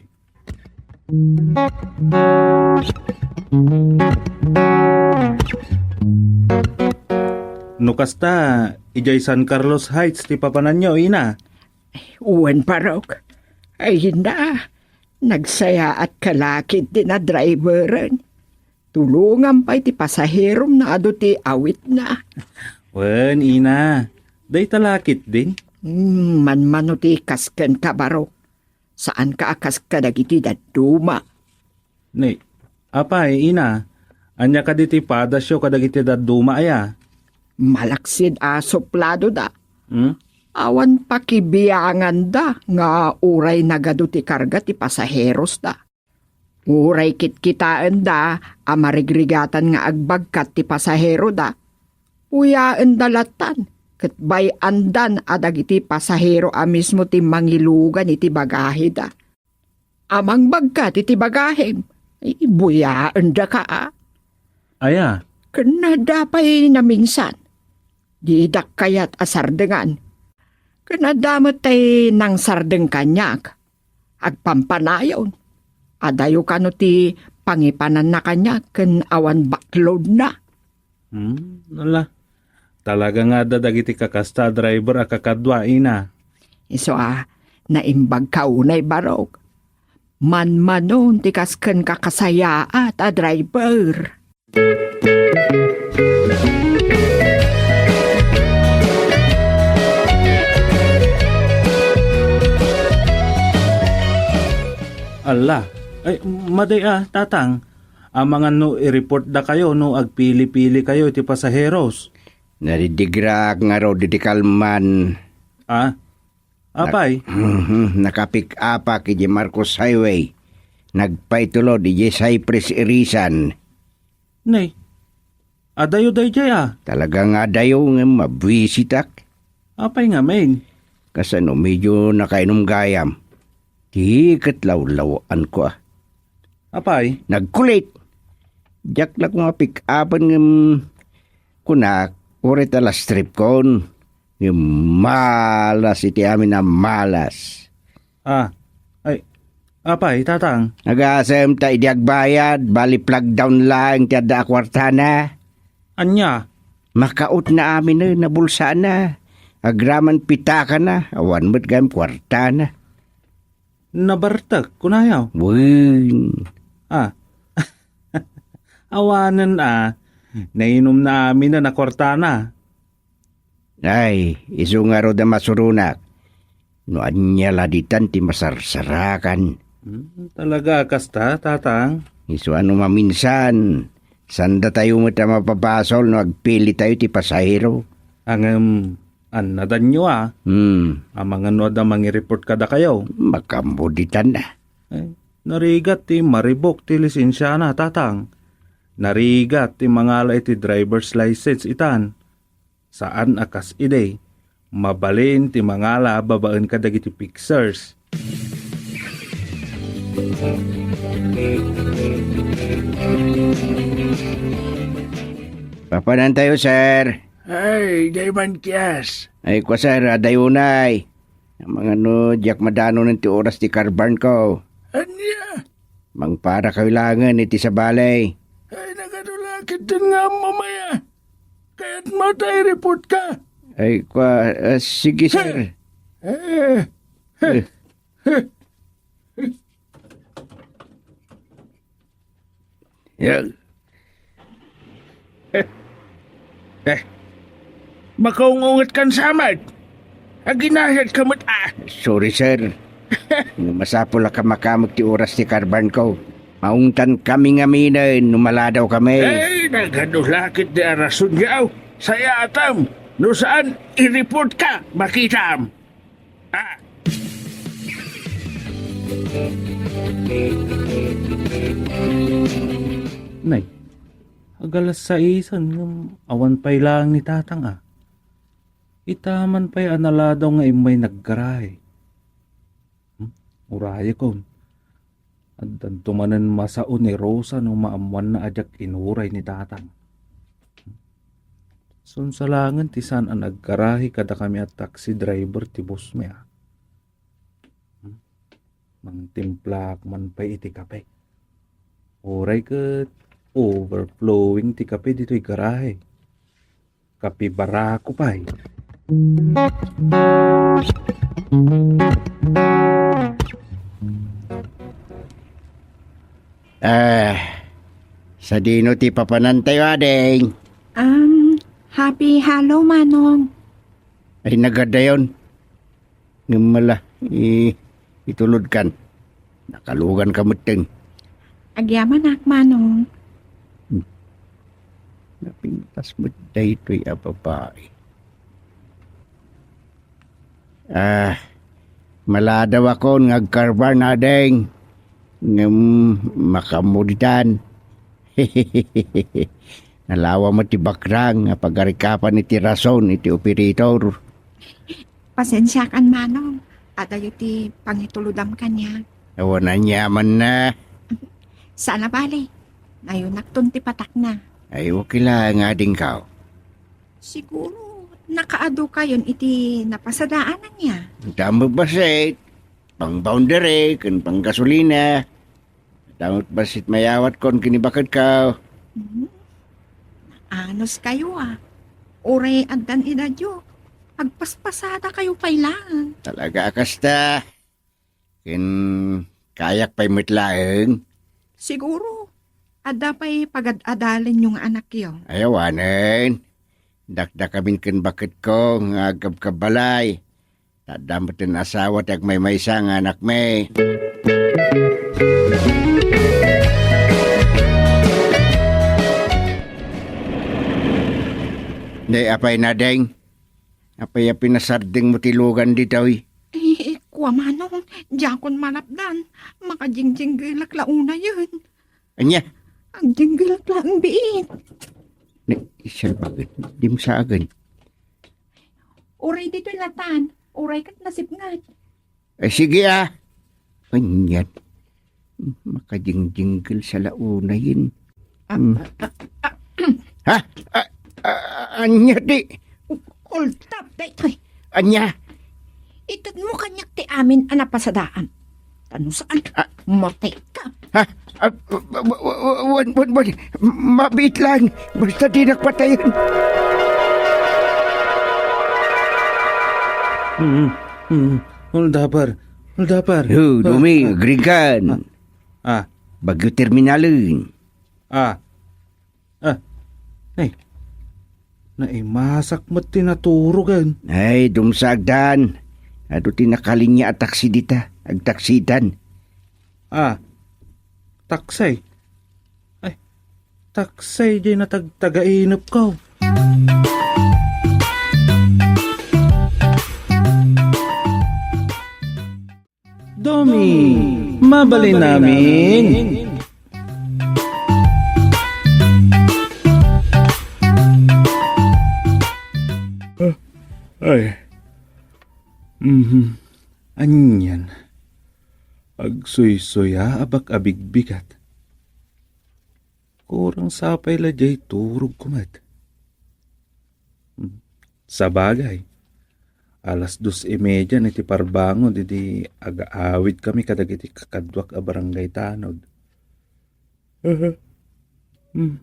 No kasta, idiay San Carlos Heights ti papananyo, ina? Wen, Barok. Ay, ina, nagsayaatka la ketdi a driveren. Tulongam pay ti pasaherom no adu ti awitna. Wen, ina, dayta la ketdin? Hmm, manmano ti kasken ka, Barok. Saanka a kas kadagiti dadduma. Ni, apay, ina, ania kadi ti padasyo kadagiti dadduma aya? Malaksid a supladoda. Hmm? Awan pakibianganda nga uray nagadu ti karga ti pasaherosda. Uray kitkitaenda a marigrigatan nga agbagkat ti pasaheroda, uyaenda lattan, ket bay-andan a dagiti pasahero a mismo ti mangilugan iti bagahida. A mangbagkat iti bagahim, ibuyaendaka a. Aya? Ken adda pay naminsan, didak kayat a sardengan. Ken adda met tay nangsardeng kaniak. Agpampanayon. Adayo kano ti pangipananna kaniak ken awan baklodna. Hmm, ala. Talaga nga adda dagiti kakasta a driver a kakadua, ina. Isu a, naimbagka unay, Barok. Manmanon ti kasken kakasayaat a driver. Alla. Ay, madi a, tatang. Amangan no i-report da kayo no agpili-pili kayo iti pasaheros. Nadidigraak ngarud iti kalman. Ah? Apay? Nak-, mhm, nakapick-upak iti Marcos Highway. Nagpaitulod iti Cypress Irisan. Nay, adayo daydiay a? Talaga nga adayo nga mabwisitak. Apay ngamin? Kasano medyo nakainom gayam. Ti ket lawlaw-anko a. Apay? Nagkulit. Diak la koma pick-upan ngem kunak, uray ta last trip kon. Ngem malas iti amin a malas. Ah, ay, apay, tatang? Agasem ta idi agbayad, bali flag down laeng ti adda a kuartana. Ania? Makautna aminen a bulsana. Agraman pitakana, awan met gayam kuartana. Nabartek, kunayo? Wen. Ah. Awanen a, nainom na aminen a kuartana. Ay, isu ngarud a masuronak. No ania la ditan ti masarsarakan. Hmm, talaga a kasta, tatang? Isu a no maminsan, saan datayo met a mapabasol no agpili tayo ti pasahero. Ngem, annadanyo a. Hmm. Amangan no adda mangi-report kadakayo. Makaammo ditan a. Eh, narigat ti maribok ti lisensiana, tatang. Narigat ti mangala iti driver's license itan. Saan a kas idi, mabalin ti mangala babaen kadagiti fixers. Papanantayo, sir. Ay, dayman kias. Ay, kwa, sir, adayunay. Mangano, diak madanon ti oras ti karbarnko. Ania? Mangpara kayo langen iti sabali. Ay, nagadu la ketdin nga ammom aya. Kayatmo ta i-report ka. Ay, kwa, ah, sige, sir. Eh, eh, eh. Yan. Eh, eh, makaung-unget kan samat. Aginayad ka met, ah. Sorry, sir. Masapul a kamakamek ti oras ti karbarnko. Maungtan kami ngaminen no maladaw kami. Eh, nagadu la ketdi a rason yaw. Sayatam. No saan, i-report ka. Makitam. Ah. Nay, agalas saisan ngem awan pay laeng ni tatang a. Ita man pay a naladaw nga immay naggarahe. Hmm? Urayekon. Addanto manen masao ni Rosa no maammuanna a diak inuray ni tatang. Sunsalangen ti saan a naggarahe kadakami a taxi driver ti bossmi a. Mangtimplaak man pay iti kape. Uray ket overflowing ti kape ditoy garahe. Kape barako pay. Ah, Sadino ti papanantayo, ading? Um, happy Halo, Manong. Ay, nagadayon. Ngem mala, i-, itulodkan. Nakaluganka metten. Agyamanak, Manong. Hmm. Napintas met daytoy a babai. Ah, maladawakon nga agkarbar, ading. Ngem makaammo ditan. Nalawa met ti bakrang nga pagarikapan iti rason iti operator. Pasensiakan, Manong. Adayo ti pangitulodam kaniak. Awan aniamanna. Saan a bale. Nayonakton ti patakna. Ay, okay lang, adingko. Siguro, nakaadu kayon iti napasadaananna. Damag bassit, pang-boundary, ken panggasolina. Damag bassit mayawatkon ken ni baket ko. Hmm. Anus kayo, a. Uray addan idadyo, agpaspasada kayo pay laeng. Talaga a kasta. Ken kayak pay met laeng? Siguro, adda pay pagad-adalenyo nga anakyo. Ay, awanen. Dakdakamin ken baketko nga agkabkabbalay. Ta adda met ti asawa ti agmaymaysa nga anakmi. Nay, apay, ading? Apay a pinasardengmo ti lugan ditoy? Eh, kua, Manong, diakon malapdan. Makajingjinggelak la unayen. Ania? Agjinggelak laeng biit. Ni, salbagen. Dimsagen. Uray ditoy latan. Uray ket nasipnget. Ay, sige, a. Anian. Makajingjinggel sa la unayen. Ah, Hmm. ah, ah, ah. Ha? A, a, ania ti? Ultap daytoy. Ania? Itedmo kaniak ti amin a napasadaam. Ta no saan, Ah. matay ka. Ha? A, wa-, wa-, wa-, wan, wan, wan. Mabiit lang. Basta dinak patayen. Mm, mm. Uldaper. Uldaper. Yo, Domi, Ah, ah. agrikan. Ah. Ah. Bagyo terminalen. Ah. Ah. Ay. Naimasak met ti naturogen. Ay, dumsa agdan. Adu ti nakalinya a taksi dita. Agtaksitan. Ah. Taksay. Ay. Taksay di natagtagainepko. Domi, mabalin amin. Ah, ay. Mhm. Anian. Agsuysuyaabak a bigbigat. Kurang sapay la diay turogko met. Hmm. Sabagay, alas dos y media iti parbangon idi agaawidkami kadagiti kakaduak a barangay tanod. Hmm.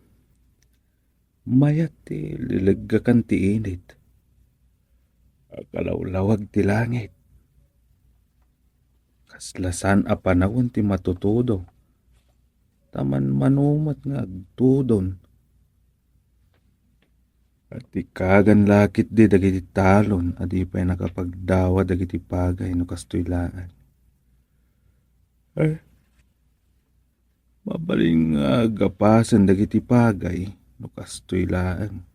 Mayat ti lileggakan ti init. Akalawlawag ti langit. Kasla saan a panawen ti matutudo. Ta manmano met nga agtudon. Ti kagan la ketdi dagiti talon a di pay nakapagdawa dagiti pagay no kastoy laeng. Ay, mabalin nga gapasen dagiti pagay no kastoy laeng.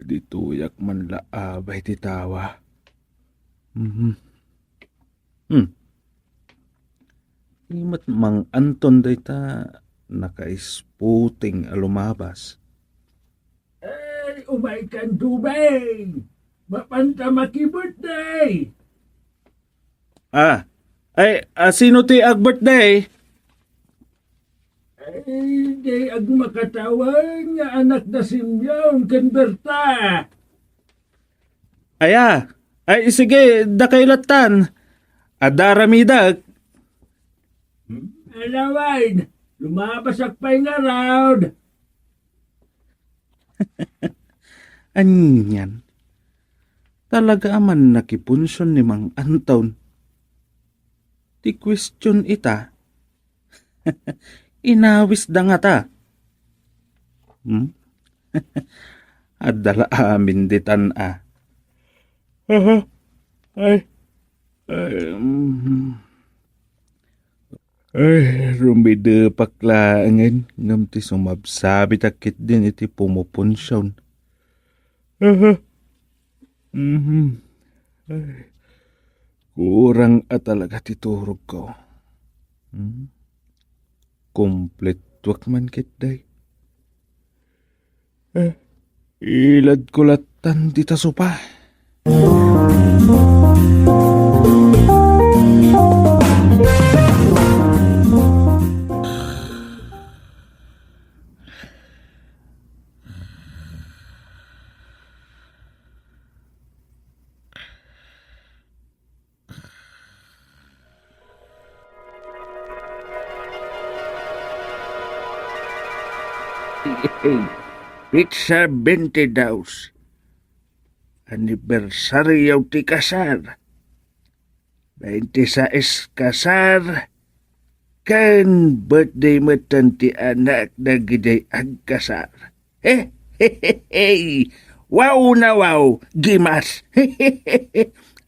Ditoyak man la abay ti tawa. Mhm. Hmm. Imet Mang Anton dayta nakaisputing a lumabas. Ay, umaykan, Dubay! Mapanta maki-birthday! Ah, ay, a, sino ti ag-birthday? Ay, di agmakatawen nga anak da Simeon ken Berta. Aya, ay, sige, dakay lattan. Adda aramidek. Hmm? Alawen, lumabasak pay ngarud. Anian? Talaga a man nakipunsion ni Mang Anton. Ti question ita, Inawisda ngata. Hmm? Adda la amin ditan a. Aha. Ay. Ay, mm. Ay, rumidepak laengen ngem ti sumabsabitak ketdin iti pumupunsion. Aha. Mhm. Ay, kurang a talaga ti turogko. Hmm? Kumpletuak man ketdi. Eh, iladko lattan dita sopa. Petsa bente dos. Anibersario ti kasar. Bente sais kasar. Ken birthday metten ti anak dagiti agkasar. Eh, wow na wow, gimas.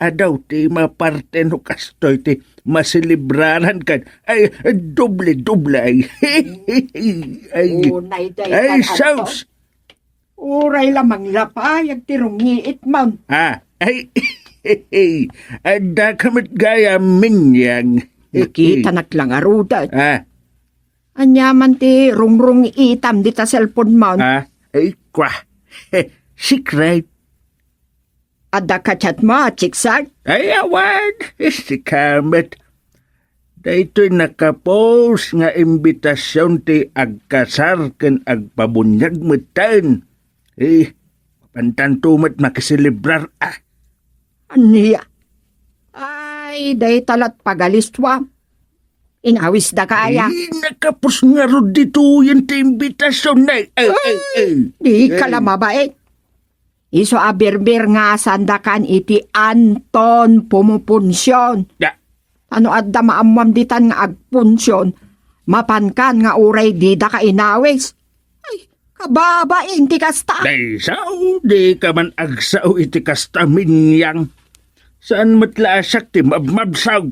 Adaw ti maparte no kastoy ti maselebraran ken, ay, doble-doble, ay. Ay, unay daytan, ay, Anton. Sus! Uray la manglapayag ti rungngiitmon. Ah, ay, adda ka met gayam, Minyang. Nakitanak la ngaruden. Ah. Ania man ti rungrungitam dita cellphone-mon? Ah, ay, kwa. Secret. Adda ka chat-mo, Chiksar? Ay, awan. Sika met. Daytoy nakapost nga imbitasion ti agkasar ken agpabuniag metten. Eh, mapantanto met makiselebrar, ah. Ania? Ay, dayta la't pagaliswa. Inawisda kaya? Eh, nakapost ngarud ditoyen ti imbitasion, eh. Ay, ay, ay. Di ka la mabain. Isu a birbirngasandakan iti Anton pumupunsion. Da. Ta no adda maammoam ditan nga agpunsion, mapankan nga uray didaka inawis. Ay, kababain ti kasta. Day sao, di ka man agsao iti kasta, Minyang. Saan met la a siak ti mabmabsag.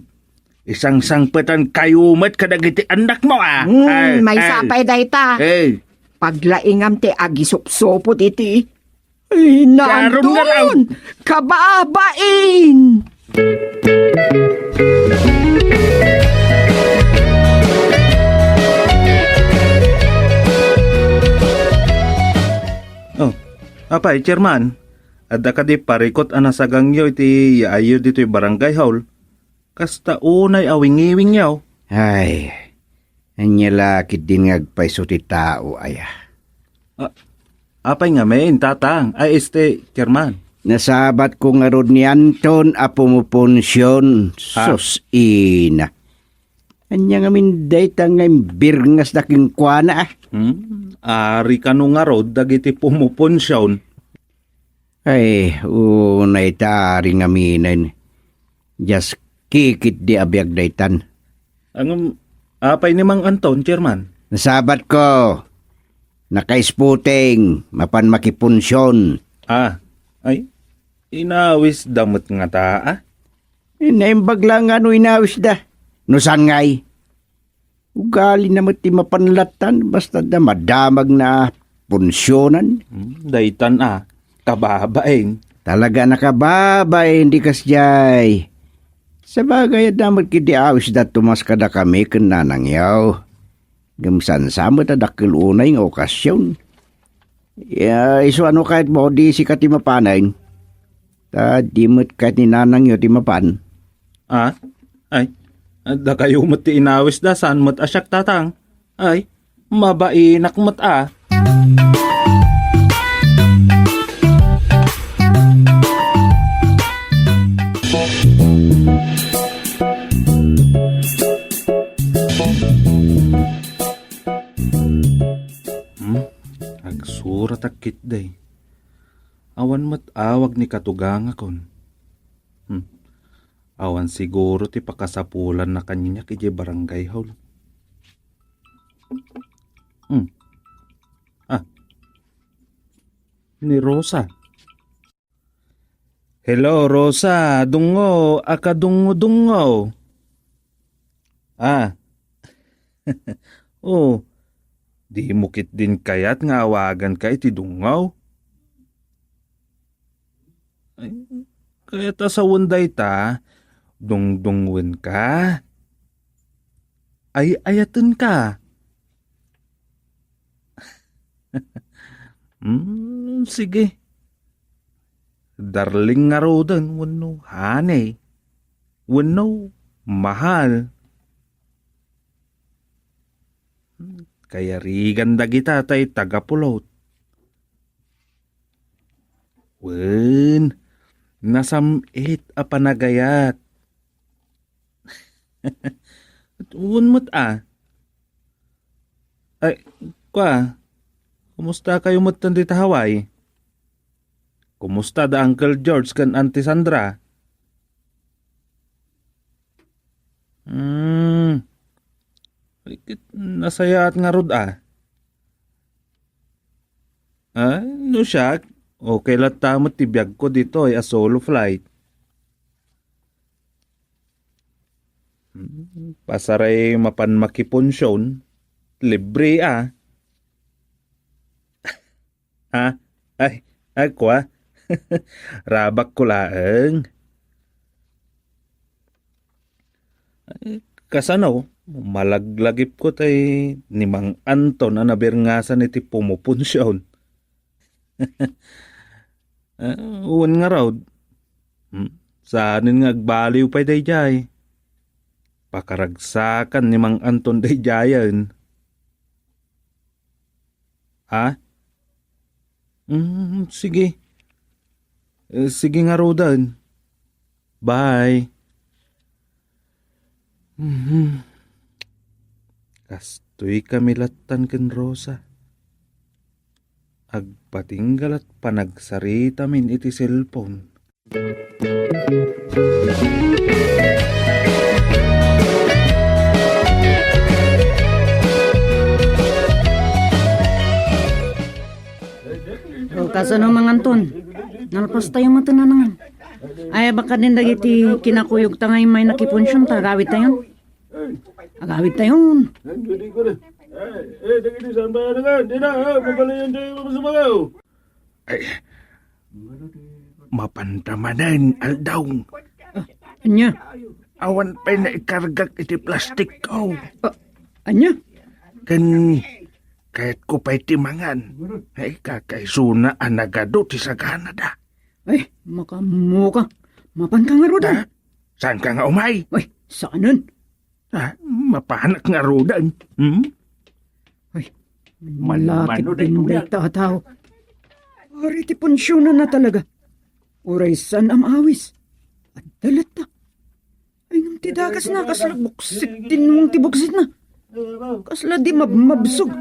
Isangsangpetankayo met kadagiti annakmo, ah. Hmm, ay, maysa ay. Pay dayta. Ay. Paglaingam ti agisupsupot iti Ay, Karon nga raw. Nandun! Kababain! Oh, apay, Chairman, adda kadi parikut a nasagangyo iti yaayyo ditoy barangay hall? Kasta unay a wingiwingyaw. Ay, ania la ketdin nga agpayso ti tao, aya? A-, apay ngamin, Tatang? Ay, este, Chairman. Nasabatko ngarud ni Anton a pumupunsion, ah. Sus, ina. Ania ngamin dayta nga imbirngasda kenkuana, ah? Hmm? Ari kano ngarud dagiti pumupunsion? Ay, unay ta ari ngaminen. Dias kikit di a biag daytan. Ngem, apay ni Mang Anton, Chairman? Nasabatko. Naka-sporting, mapan makipunsion. Ah, ay, inawisda met ngata, ah? Naimbag la nga no inawisda. No saan ngay? Ugalina met ti mapan lattan, basta da madamagna a punsionan. Hmm, daytan a, kababain. Talaga a kababain ti kasdiay. Sabagay, adda met ketdi awisda a tumas kadakami ken nanangyo. Ngem saan sa met a dakkel unay nga okasion. Ya, isu ano kayatmo, di sika ti mapanen? Ta di met kayat ni nanangyo ti mapan. Ah? Ay, dakayo met ti inawisda, saan met a siak, Tatang? Ay, mabainak met a. Hmm? Agsuratak ketdi. Awan met awag ni katugangakon. Hmm. Awan siguro ti pakasapulanna kaniak idiay barangay hall. Hmm. Ah. Ni Rosa. "Hello, Rosa. Dungo, akadungo-dungo." Ah. Oh, dimo ketdin kayat nga awaganka iti dungo? Ay, kayat a sawen dayta, dungdungenka. Ay-ayatenka. Hmm, sige. Darling ngaruden wenno honey, wenno mahal. Kayarigan dagita tay tagapulot. Wen, nasam-it a panagayat. Wen met a. Ay, kua, kumusta kayo metten dita Hawaii? Kumusta da Uncle George ken Auntie Sandra? Hmm. Ay, ket nasayaat ngarud a. Ah, no siak, okay latta met ti biagko ditoy a solo flight. Hmm, pasaray mapan makipunsion, libre a. Ha? Ay, ay, kua. Rabakko laeng. Ay, kasano, malaglagipko tay ni Mang Anton a nabirngasan iti pumupunsion. Ah, wen ngarud. Hmm, saanen nga agbaliw pay daydiay. Pakaragsakan ni Mang Anton daydiayen. Ha? Mm, sige. Eh, sige ngaruden. Bye. Mhm. Kastoy kami lattan ken Rosa. Agpatingga la't panagsaritamin iti cellphone. O, kasano, Mang Anton? Nalpastayo met nanangan. Ay, baka din dagiti kinakuyogta nga immay nakipunsion ta agawidtayon. Agawidtayon. Eh, eh, dagiti saan ba yan nga? Di na, eh, mabalayan tayo, mga sumangaw. Ay, mapanta manen, Aldong. Ah, ania? Awan pay naikargak iti plastikko. Ah, ania? Ken kayatko pay ti mangan. Ay, kakaisuna a nagadu ti saganada. Ay, makaammoka. Mapanka ngaruden. Ha? Saanka nga umay? Ay, saanen. Ah, mapanak ngaruden. Hmm? Ay, manmano malakit din dayta a tao. Ari ti punsionna talaga. Uray saan a maawis. Adda latta. Ay, ngem ti dakesna, kasla buksit ti nuang ti buksitna. Kasla di mabmabsog.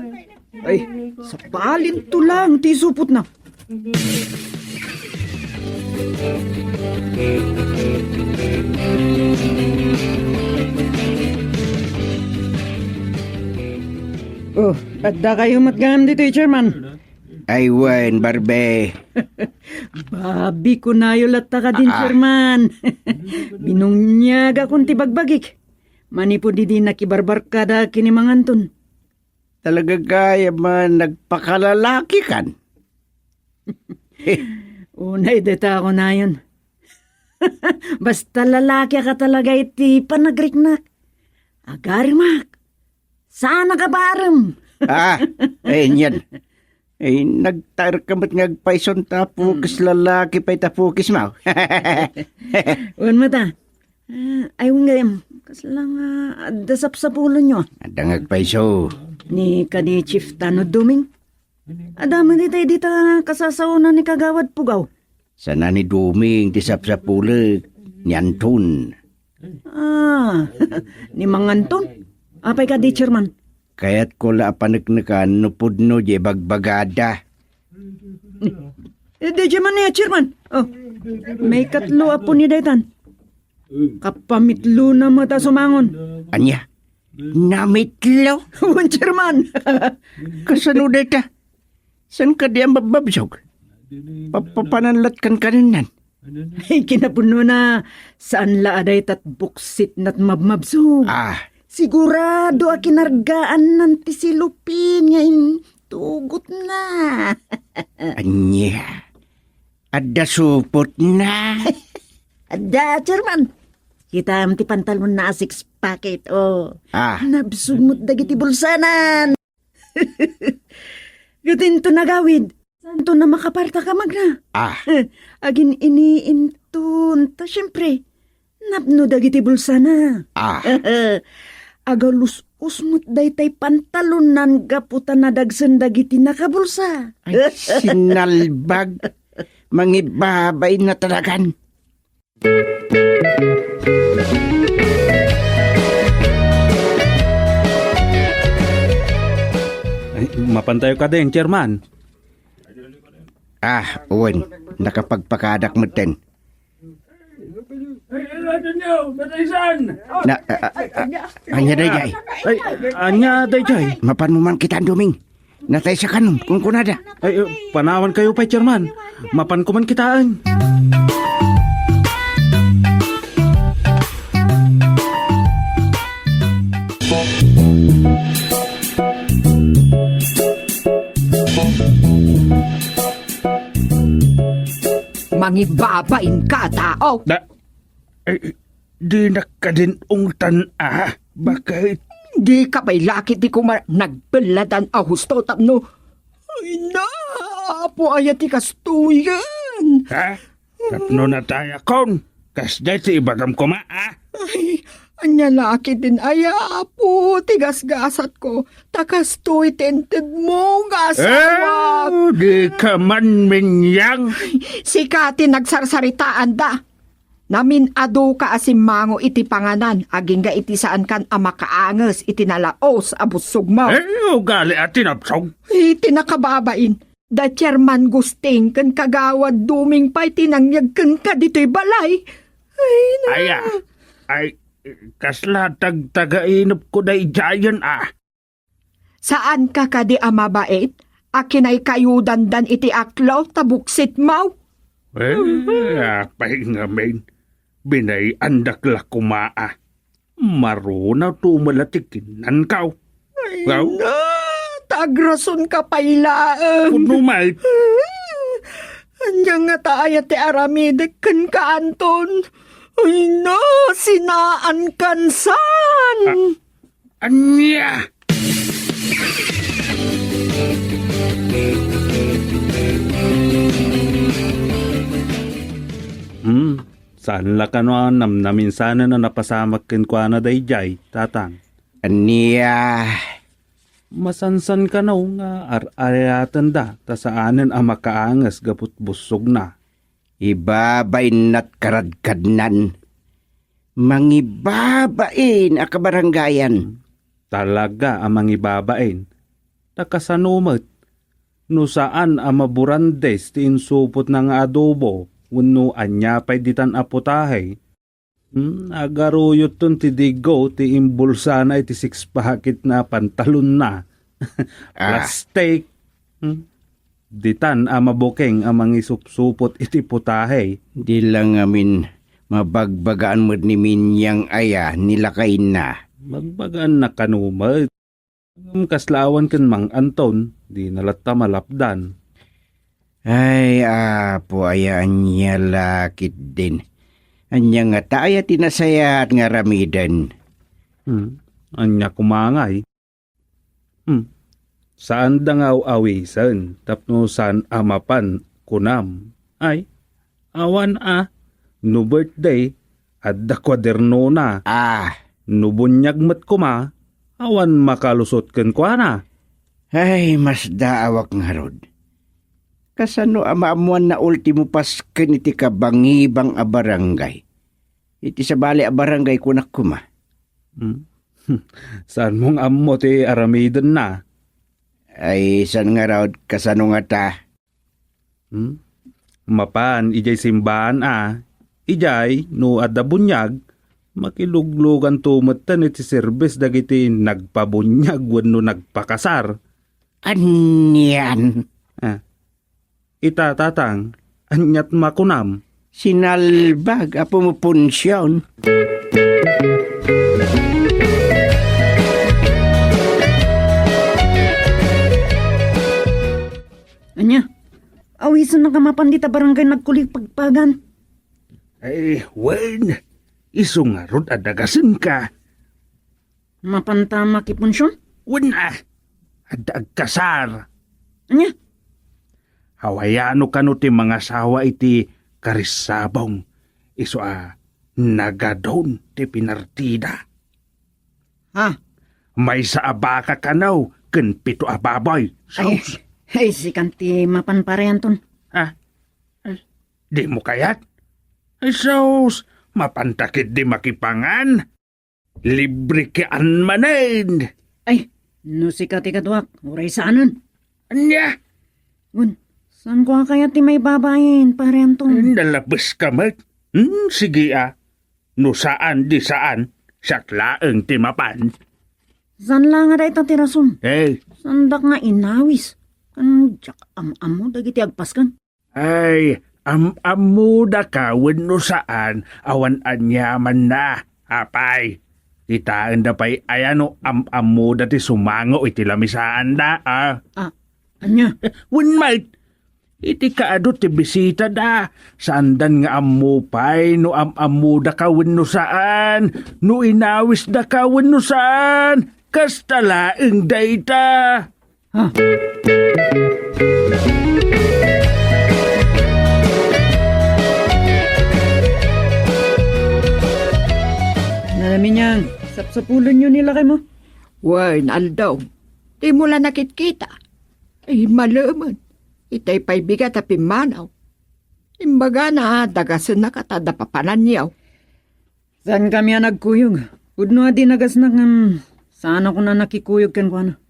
Ay, sapalinto lang ti isupotna. Oh, adda kayo met gayam ditoy, Chairman. Ay, wen, Barbe. Babi, kunayo latta kadin, Chairman. Binungnyaga kon ti bagbagik. Manipud idi nakibarbarkada ken ni Mang Anton. Talaga gayam a nagpakalalaki kan? Unay dayta a kunayon. Basta lalaki ka talaga iti panagriknak. Agarimak. Saan a kabarem? Ah, eh, yan. Eh, nagtaer ka met nga agpayson ta pukis lalaki pay ta pukis mo. Wen met a. Ah, ay, wen gayam. Kasla nga adda sapsapulenyo. Adda nga agpayso. Ni kadi Chief Tano Duming. Adda met itay dita kasasaona ni Kagawad Pugaw. Sana ni Duming ti sapsapulek, ni Anton. Ah, ni Mang Anton? Apay kadi, Chairman? Kayatko la a paneknekan no pudno di bagbagada. Eh, di man ni Chairman. Oh, maikatlo a pudno daytan. Kapamitlona met a sumangon. Ania? Namitlo? Wen, Chairman. Kasano dayta? Saan kadi a mabmabsog? Papapanan latkan kanennan. Ay, kinapunona, saan la a daytat buksit nat mabmabsog. Ah. Sigurado a kinargaannan ti silupin nga intugotna. Ania? Adda supotna? Adda, Chairman. Kitam ti pantalonna a six pocket, oh. Ah. Nabsog met dagiti bulsanan. Gatinto nagawid. Santo na makaparta ka magna. Ah. Agin-iniinton. Ta, siempre, napno dagiti bulsana. Ah. Agalus-usmot daytay pantalonnan gapu ta nadagsen dagiti nakabulsa. Ay, sinalbag. Mangibabain na talagan. Ay, mapantayo kadin, Chairman. Ah, wen, nakapagpakadak metten. Na, a, a, a, ania dayjay? Ay, ania dayjay? Mapanmo man kita, Doming. Nataysa kanon, kunkunada. Ay, eh, panawankayo pay, Chairman. Mapanko man kitaen. Mangibabain ka, tao. Da-, Eh, dinak kadin ungtan a, bakit? Dika pay la ketdi koma nagpelladan a husto tapno. Ay na, Apo, aya ti kastoyen? Ha? Tapno natayakon? Kasdiay ti ibagam koma, a? Ay, ania la ketdin aya, Apo, ti gasgasatko? Ta kastoy ti intedmo nga asawa. Eh, dika man minyang. Sika ti nagsarsaritaanda. Namin-aduka a simmango iti panganan agingga iti saankan a makaanges iti nalaos a bussogmo. Eh, ugali a tinapsog. Iti nakababain, da Chairman Gusting ken Kagawad Duming pay ti nangyeg kenka ditoy balay. Ay, na- Aya, ay, kasla tagtagainepko daydiayen a. Saanka kadi a mabait a kinaykayudandan iti aklo ta buksitmo? Eh, apay ngamin, binay-andak la koma a. Marunawto met la ti kinnanko. Ay, Gaw? Na, ta agrasonka pay laeng. Kuno met. Ania ngata aya ti aramidek kenka, Anton? Ay na, sinaankan san? Ah, Ania? Hmm, saan la kano a namnaminsanen a napasamak kenkuana daydiay, Tatang? Ania? Masansan kano nga ar-arayatenda ta saanen a makaanges gapu ti bussogna. Ibabain nat karadkadnan. Mangibabain a kabarangayan. Talaga a mangibabain. Ta kasano met, no saan a maburandes ti insupotna nga adobo wenno ania pay ditan a putahe? Hmm, agaruyotton ti digo ti imbulsana iti six pocketna a pantalonna. Ah. Plastik. Hmm? Ditan a mabukeng a mangisupsupot iti putahe. Di la ngamin mabagbagaan met ni Minyang aya ni lakayna. Bagbagaan na kano met. Ngem kasla awan ken Mang Anton, di na latta malapdan. Ay, Apo, aya ania la ketdin? Ania ngata aya ti nasayaat nga aramiden? Hmm, ania koma ngay? Hmm. Saanda nga aw-awisen tapno saan a mapan, kunam. Ay, awan a, no birthday, adda kuadernona. Ah. No buniag met koma, awan makalusot kenkuana. Ay, masdaawak ngarud. Kasano a maammoanna ultimo pasken iti kabangibang a barangay? Iti sabali a barangay kunak koma. Hmm. Saanmo nga ammo ti aramidenna? Ay, saan ngarud, kasano ngata? Hmm? Mapan idiay simbaan a, idiay no adda buniag, Makilugluganto metten iti serbis dagiti nagpabuniag wenno nagpakasar. Anian? Ah. Ita, tatang, aniat makunam? Sinalbag a pumupunsion. Ania? Awisenna ka mapan dita barangay nagkulipagpagan? Ay, wen. Isu ngarud a dagasenka. Mapanta makipunsion? Wen a, adda agkasar. Ania? Hawayano kano ti mangasawa iti karissabong, isu a nagadon ti pinartida. Ha? Maysa a baka kano ken pito a baboy. Ay, sus. Ay, sikan ti mapan, Pare Anton. Ha? Ay, dimo kayat? Ay, sus, mapanta ketdi makipangan. Libre kaan manen. Ay, no sika ti kaduak, uray saanen. Ania? Wen, saanko a kayat ti maibabain, Pare Anton? Ay, nalabeska met. Hmm, sige a. No saan, di saan. Siak laeng ti mapan. Saan la nga dayta ti rason? Eh. Saandak nga inawis. Kan diak am-ammo dagiti agpaskan. Ay, am-ammodaka wenno saan, awan aniamanna, apay. Kitaenda pay aya no am-ammoda ti sumango iti lamisaanda, a. Ah, ania? Wen met, iti kaadu ti bisitada, saandan nga ammo pay no am-ammodaka wenno saan, no inawisdaka wenno saan. Kasta laeng dayta. Ha? Nalaminyang, sapsapulenyo ni lakaymo? Wen, Aldaw, dimo la nakitkita? Ay, malemen. Itay pay bigat a pimmanaw. Imbagana, dagasennaka ta adda papananyo. Saan kami a nagkuyog? Pudno a dinagasnak ngem saan a kuna nakikuyog kenkuana.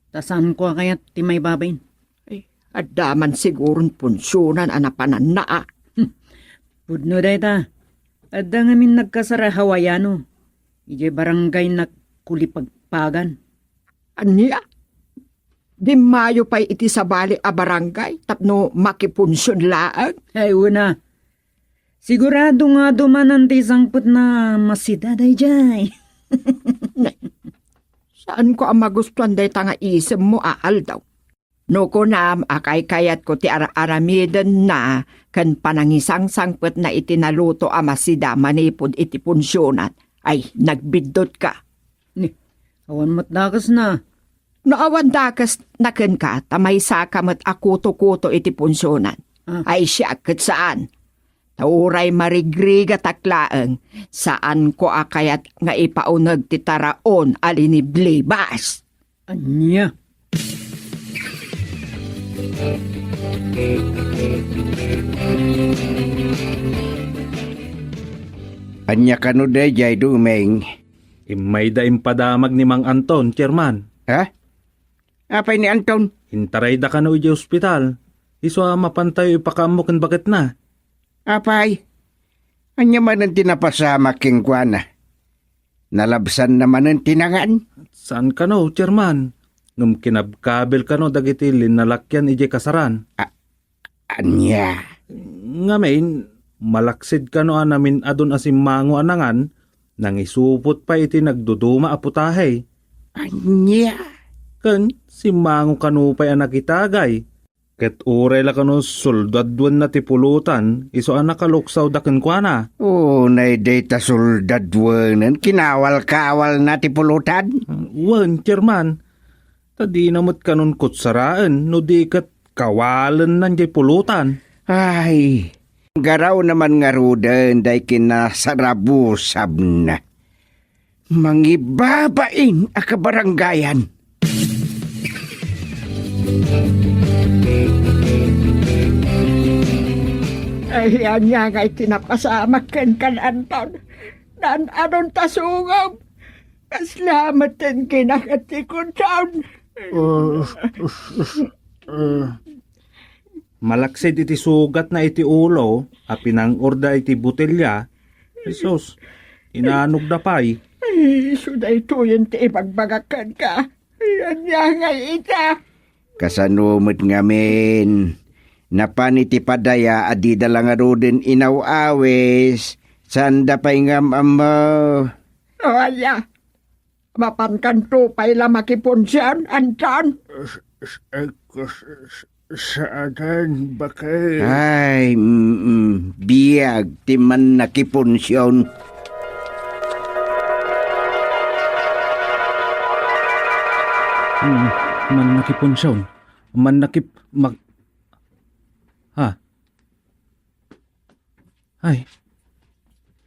Ta saanko a kayat ti maibabain. Ay, adda man siguron punsionan a napananna a. Hmm. Pudno dayta. Adda ngamin nagkasar a Hawaiano. Idiay barangay Nagkulipagpagan. Ania? Dimmayo pay iti sabali a barangay tapno makipunsion laeng? Ay, una. Sigurado nga dumanan ti sangpetna a masida daydiay. Saanko a magustuan dayta nga isemmo a Aldaw. No kunam a kaykayatko ti ar-aramidenna ken panangisangsangpetna iti naluto a masida manipud iti punsionan, ay, nagbiddutka. Ni, awan met dakesna. No awan dakesna kenka, ta maysaka met a kuto-kuto iti punsionan. Ah. Ay, siak ket saan. Ta uray marigrigatak laeng, saanko a kayat nga ipauneg ti taraon a liniblibas. Ania? Ania kano daydiay, Dumeng? Immayda impadamag ni Mang Anton, Chairman. Ha? Apay ni Anton? Intarayda kano idiay ospital. Isu a mapantayo ipakaammo ken baketna. Apay? Ania manen ti napasamak kenkuana? Nalabsanna manen ti nangan? Saan kano, Chairman. Ngem kinabkabil kano dagiti linnalakian idiay kasaran. A-, ania? Ngamin, malaksid kano a namin-adon a simmango a nangan, nangisupot pay iti nagduduma a putahe. Ania? Ken simmango kano pay a nakitagay. Ket uray la kano soldadwenna ti pulutan, isu a nakaluksawda kenkuana. Unay dayta soldadwenen, kinawal-kawalna ti pulutan? Wen, Chairman. Ta dina met kanon kutsaraen no di ket kawalenna diay pulutan. Ay, garawna man ngaruden day kinasarabusabna. Mangibabain a kabarangayan. Ay, ania nga iti napasamak kenka, Anton? Naan-anon ta sungom. Kasla met ti kinakatikodon. Uh, uh, uh, Malaksid iti sugatna iti ulo a pinang-orda iti botelya, Jesus, Inanogda pay. Ay, isu daytoyen ti ibagbagak kenka. Ay, ania ngay ita? Kasano met ngamin? Napan iti padaya a dida la ngaruden inaw-awis. Saanda pay nga am-ammo. O, aya. Mapankanto pay la makipunsian, anton? S-, s-, eh, s-, s-, saanen, bakit? Ay, mm, biag ti mannakipunsian. Mm, mannakipunsian. Mannakip-, mag-, ha? Ay,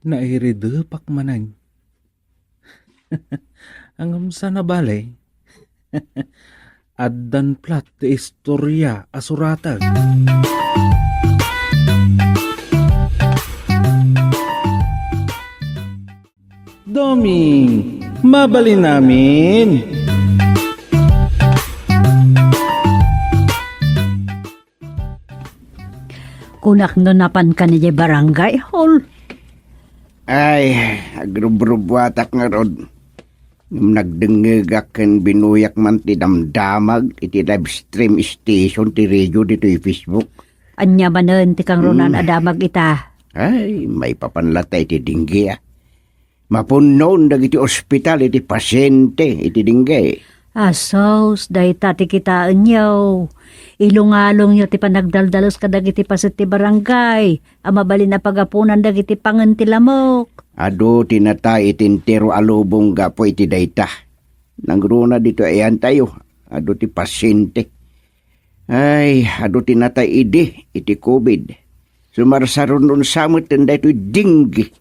nairidepak manen. Ngem saan a bale, addan plat ti istoria a suratek. Doming, mabalin amin. Kunak no napanka idiay barangay hall. Ay, agrubrubuatak ngarud. Ngem nagdengngegak ken binuyak man ti damdamag iti live stream station ti radio ditoy Facebook. Ania manen ti kangrunan Hmm. a damag ita? Ay, maipapan latta iti dengue, ah. Mapunnoen dagiti ospital iti pasiente iti dengue. Asus, dayta ti kitaenyo. Ilungalongyo ti panagdaldalus kadagiti paset ti barangay a mabalin a pagapunan dagiti pangen ti lamok. Adu ti natay iti entero a lubong gapu iti dayta. Nangruna ditoy ayantayo, adu ti pasiente. Ay, adu ti natay idi iti covid. Sumarsarunon sa met daytoy dengue.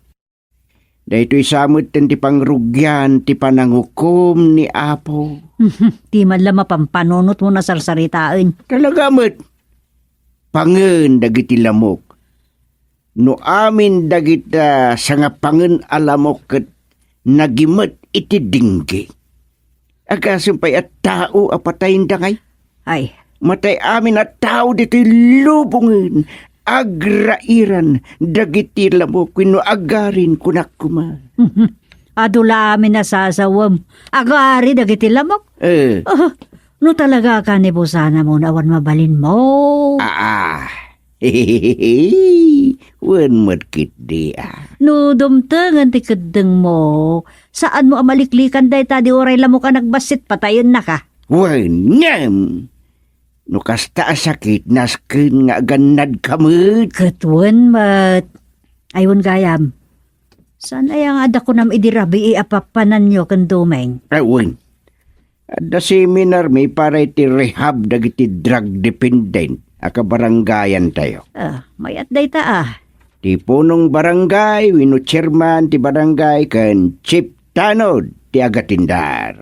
Daytoy sa met ti pangrugian ti panangukom ni Apo. Ti man la mapampanunotmo a sarsaritaen. Talaga met, pangen dagiti lamok. No amin dagita sangapangen a lamok ket nagimet iti dengue. Agasem pay a tao a patayen dangay. Ay. Matay amin a tao ditoy lubongen. Agrairan dagiti lamok wenno agarin, kunak koma. Mhm. Adu la amin a sasawem. Agari dagiti lamok? Eh. Ah, no talaga ka ni Busana mo, awan mabalinmo. Ah, ah. Wen met ketdi, ah. No dumtengen ti keddengmo, saanmo a maliklikan dayta di uray lamok a nagbassit patayennaka. Wen, ngem, no kasta a sakit, nasken nga agannadka met. Ket wen met. Ay, wen gayam. Saan aya nga adda kunam idi rabii a papananyo ken Doming? Ay, wen. Adda seminar mi para iti rehab dagiti drug dependent a kabarangayantayo. Ah, mayat dayta, ah. Ti punong barangay wenno chairman ti barangay ken chief tanod ti agatindar.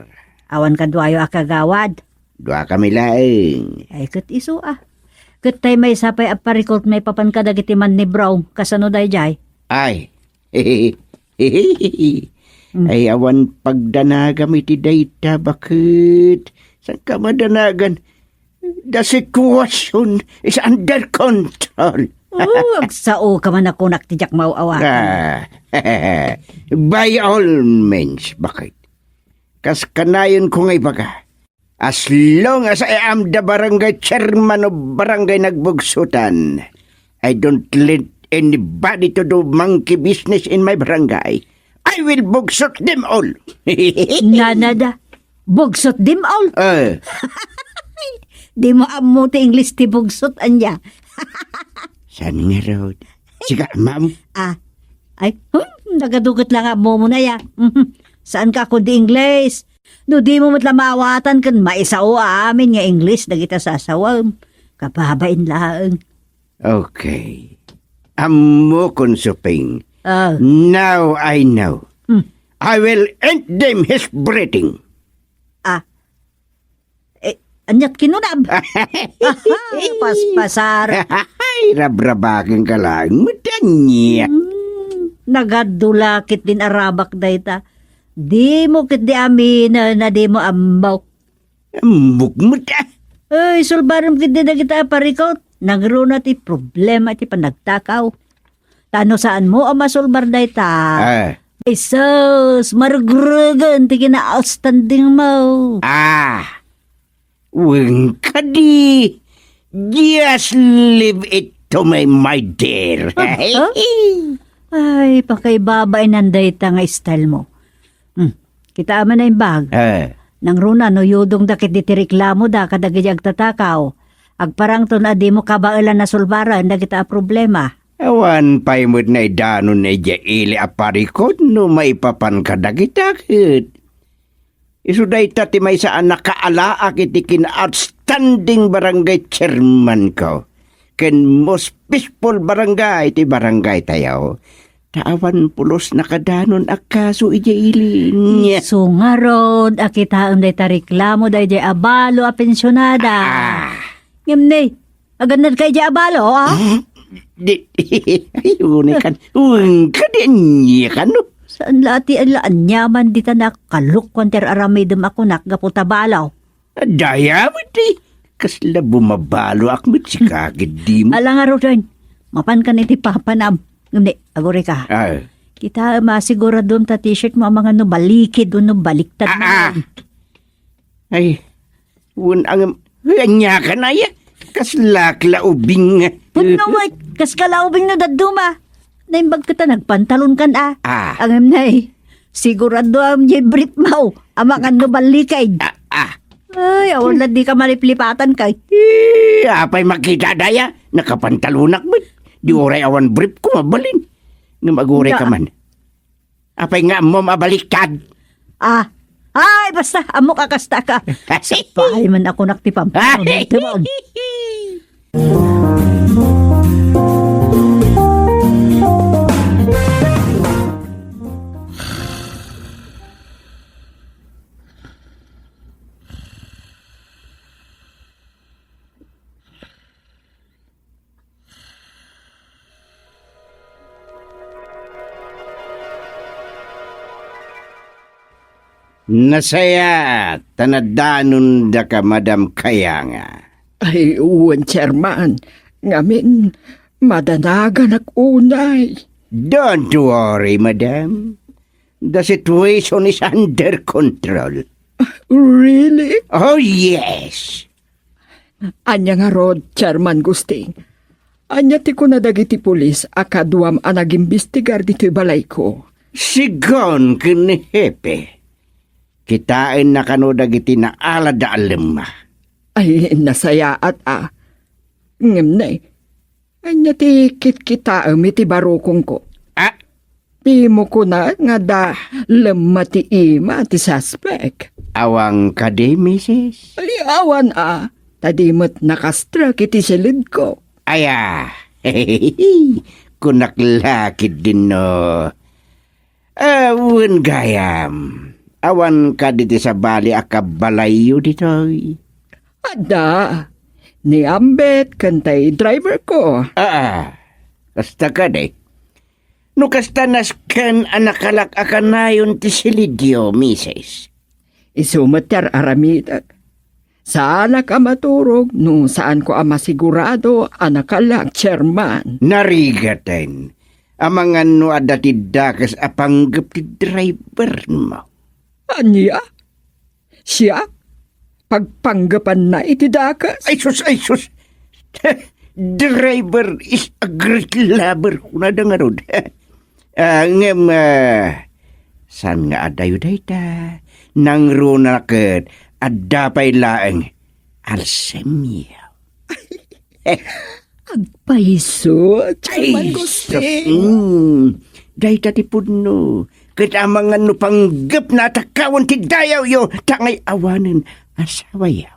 Awan kaduayo a kagawad? Dua kami laeng. Ay, ket isu, ah. Ket tay maysa pay a parikut maipapan kadagiti mannibraw, kasano daydiay? Ay, Mm. Ay, awan pagdanagam iti dayta, baket. Saan ka madanagan? The situation is under control. Oh, agsao ka man a kunak ti diak maaw-awaten. Ah, by all means, baket. Kas kanayon ko nga ibaga, as long as I am the barangay chairman of Barangay Nagbugsutan, I don't let anybody to do monkey business in my barangay. I will bugsot them all. Nanada, bugsot them all? Eh. Dimo ammo ti English ti bugsot, ania? Saan ngarud? Sika, ma'am? Ah, ay, hmm, nagadugot lang ammo mo na ya. Mhm. Saan ka kundi English? No di mo met la maawatan ken maisao amin nga English dagita sasawem. Kababain laeng. Okay. Ammo kon suping. Ah. Now I know. Hmm. I will end them his breathing. Ah. Eh, aniat kinunam? Aha, paspasar. Ay, rabrabaken ka lang. Matanya. Hmm, nagadula ket din arabak dayta. Di mo ket di aminen a di mo ammo. Ammok met, ah. Ay, sulbarem ket di dagita a parikut. Nagruna ti problema ti panagtakaw. Ta no saan mo a masulbar dayta. Ah. Ay sus, marugregen ti kina-outstanding mo. Ah, wen kadi. Just leave it to me, my dear. Ah, ah? Ay, pakaibabain dayta nga style mo. Hmm. Kita man ay bag. Eh. Nangruna no yudong da ket ti reklamo da kadagiti agtatakaw. Agparangton a dimo kabaelan a sulbaren dagita a problema. Awan pay met naidanon idiay ili a parikut no maipapan kadagita ket. Isu dayta ti maysa a nakaalaak iti kin-outstanding barangay chairman ko ken most peaceful barangay ti barangay tayo. Ta awan pulos nakadanon a kaso idiay ili. Isu ngarud a kitaem dayta reklamo daydiay a balo a pensionada. Ah. Ngem ni, agannad ka idiay a balo, ah? Hmm? Di, ay, uni kan, wen kadi ania kano? Saan la ti ala aniaman dita nakalokuan ti aramidem a kunak gapu ta balo? Daya met ti, kasla bumabaloak met sika, giddim. Ala ngaruden, mapan kan iti papanam. Ngem ni, aguri ka. Ah. Kita, masiguradom ta t-shirt mo, amangan no balikid wenno baliktad Ah, ah. man. Ay, wen angem, ania kan aya? Kasla kla ubing. Pudno met, kas kala ubing no dadduma. Naimbag ket a nagpantalon kan a. Ah. Angem nay, sigurado am jay brief mo. Amangan no balikid. Ah, ah. Ay, awan la di ka maliplipatan kay. Eh, apay makita daya? Nakapantalonak met. Di uray awan brief ko mabalin. Nga magure ka Da- man. Apay nga ammom a baliktad? Ah, ay, basta, ammok a kasta ka. Sapay man ako nak ti pampanunod, ti man. Nasayaat ta nadanondaka, Madam Kayanga. Ay, wen, Chairman. Ngamin, madanaganak unay. Don't worry, Madam. The situation is under control. Really? Oh, yes. Ania ngarud, Chairman Gusting? Ania ti kuna dagiti pulis a kaduam a nagimbestigar ditoy balayko? Sigun ken ni Hepe, kitaenna kano dagiti naalada a lemma. Ay, nasayaat a. Ngem ne, ania ti kitkitaem iti barukongko? Ah, Dimo kuna nga adda lemma ti ima ti suspek. Awan kadi, misis? Ay, awan a, ta di met nakastrek iti silidko. Aya, kunak la ketdin no. Ah, wen gayam, awan kadi ti sabali a kabalayyo ditoy? Adda, ni Ambet ken tay driver ko. Aa, kasta kadi. No kasta, nasken a nakalak a kanayon ti silidyo, misis. Isu met ti ar-aramidek. Saanak a maturog no saanko a masigurado a nakalak, Chairman. Narigaten, amangan no adda ti dakes a panggep ti driver mo. Ania? Siak? Pagpanggepanna iti dakes? Ay sus, ay sus! Driver is a great lover, kunada ngarud. Ah, ngem, ah, saan nga adayo dayta? Nangruna ket adda pay laeng alsemia. Agpayso, Chairman Ay, Gusting. Sus, mm. Dayta ti pudno. Ket amangan no panggepna a takawan ti dayawyo, ta ngay-awanen asawayo.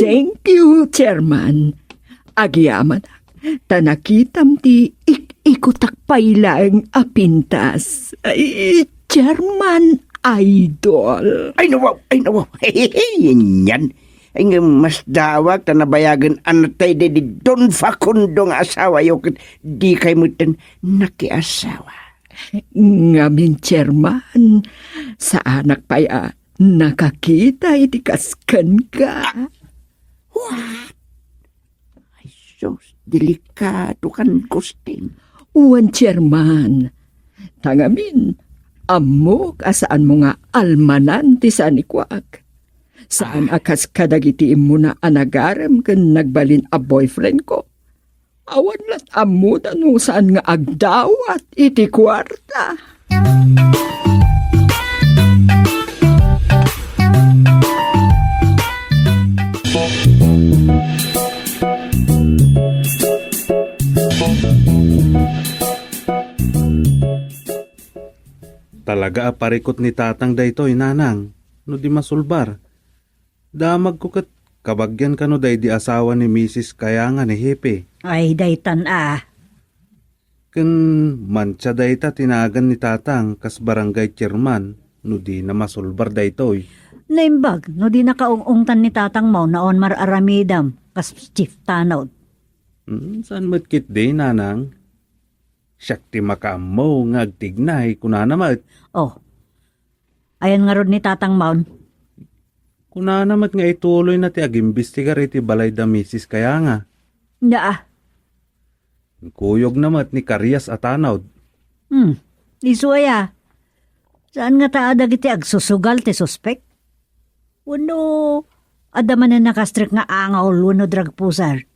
Thank you, Chairman. Agyamanak, ta nakitam ti ik-ikutak pay laeng a pintas. Ay, Chairman Idol. Ay, nawaw, ay, nawaw. Yan. Ay, nga masdawak ta nabayagen a natay daydi Don Facundo nga asawayo ket dikay metten nakiasawa. Ngamin, Chairman, saanak pay a nakakita iti kas kenka. Ah, what? Ay, sus, delikado kan Gusting. Wen, Chairman, Ta ngamin, ammok a saanmo nga almanan ti sanikuak. Saan a kas kadagiti immuna a nagarem ken nagbalin a boyfriendko. Awan lat ammoda no saan nga agdawat iti kuarta. Talaga a parikut ni Tatang daytoy, Nanang, no di masulbar. Damagko ket kabagian kano daydi asawa ni Misis Kayanga ni Hepe. Ay, daytan a. Ken mantia dayta ti nagan ni Tatang kas barangay chairman no dina masulbar daytoy. Naimbag no dina kaung-ungtan ni Tatangmo no awan mar-aramidem kas chief tanod. Hmm, saan met ketdi, Nanang? Siak ti makaammo nga agtignay, kunana met. Oh. Ayan ngarud ni Tatangmon? Kunana met nga ituloyna ti agimbestigar iti balay da Misis Kayanga. Naa. Inkuyogna met ni Karias a tanod. Hmm. Isu aya. Saan ngata a dagiti agsusugal ti suspek? Wenno adda manen nakastrek nga angol wenno drug pusher?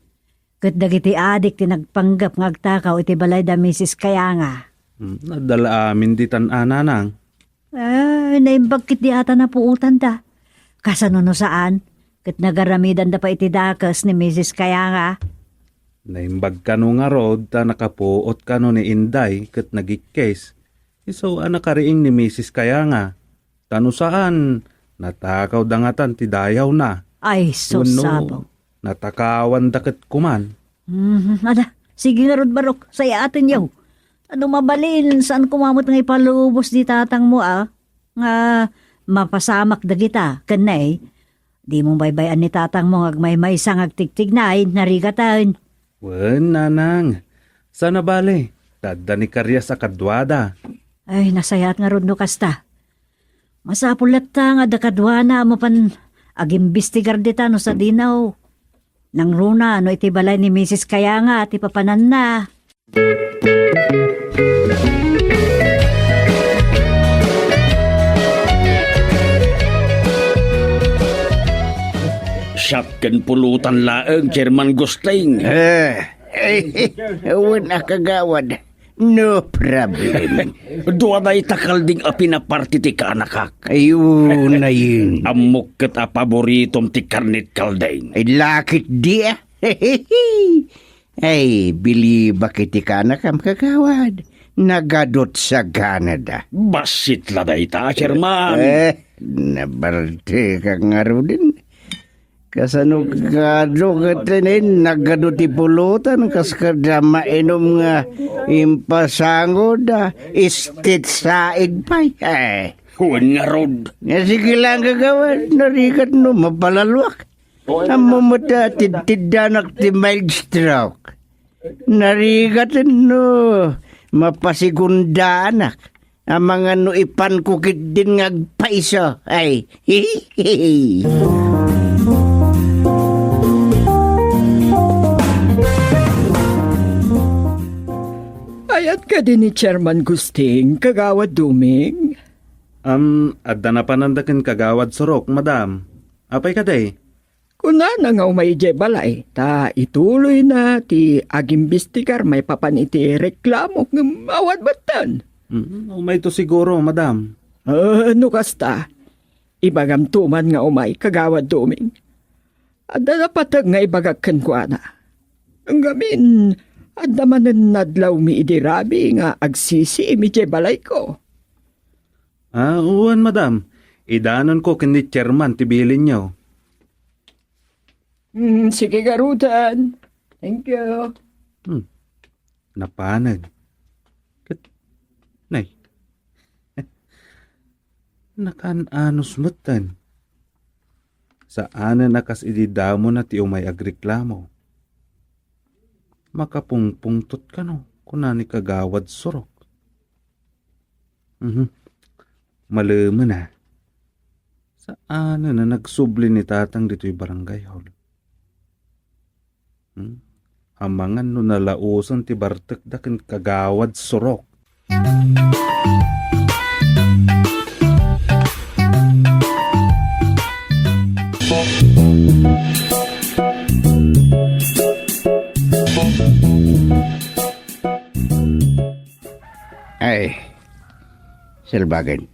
Ket dagiti adik ti nagpanggep nga agtakaw iti balay da Misis Kayanga. Hmm, adda la amin ditan a, Nanang. Eh, naimbag ketdi ata napuotanda. Kasano no saan? Ket nagaramidanda pay iti dakes ni Misis Kayanga. Naimbag kano ngarud ta nakapuot kano ni Inday ket nagikkis. Isu a nakariing ni Misis Kayanga. Ta no saan, natakawda ngatan ti dayawna. Ay, wenno, sus, sabong. Natakawanda ket kuman. Mhm, ada, sige ngarud, Barok, sayatenyo. Ta no mabalin, saan koma met nga ipalubos ni tatangmo, a, nga mapasamak dagita, ken nay, dimo baybay-an ni tatangmo nga agmaymaysa nga agtigtignay, narigaten. Wen, Nanang, saan a bale, ta adda ni Karias a kaduada. Ay, nasayaat ngarud no kasta. Masapul latta nga adda kaduana a mapan agimbestigar dita no sadino. Nangruna no iti balay ni Misis Kayanga ti papananna. Siak ken pulutan laeng, Chairman Gusting. Eh, eh, wen a kagawad. No problem. Dua dayta kalding a pinaparti ti kaanakak. Ay, unayen. Ammok ket a paboritom ti karnit kalding. Ay, lakit di, ah. Ay, bilibak iti kaanakam, kagawad. Nagadut saganada. Bassit la dayta, Chairman. Eh, nabarte ka ngaruden. Kasano kado ket inin nagadu ti pulutan kas kada mainum nga impasango da istit saig pay. Eh. Wen ngarud. Nga sige lang gagawad, narigat no mapalaluak. Ammo met a tidtiddanak ti mild stroke. Narigat no mapasigundaanak. Amangan no ipanko ketdin nga agpaiso. Ay. Ayat kadi ni Chairman Gusting, Kagawad Duming? Am, adda napananda ken Kagawad Surok, madam. Apay kadi? Kunana nga umay idiay balay, ta ituloyna ti agimbestigar maipapan iti reklamo ngem awan metten. Mm, umayto siguro, madam. Ah, no kasta, ibagamto man nga umay, Kagawad Doming. Adda napateg nga ibagak kenkuana. Ngamin, adda manen nadlawmi idi rabii nga agsisiim idiay balayko. Ah, wen, madam. Idanonko ken ni Chairman ti bilinyo. Hmm, sige, garuden. Thank you. Hmm. Napanen. Ket, nay. Nakan-anos metten. Saanen a kas idi damona ti umay agreklamo. Makapungpungtot kano, kuna ni Kagawad Surok. Mhm. Malemen a. Saanen a nagsubli ni Tatang ditoy barangay hall. Hmm? Amangan no nalaosen ti bartekda ken Kagawad Surok. Ay, salbagen.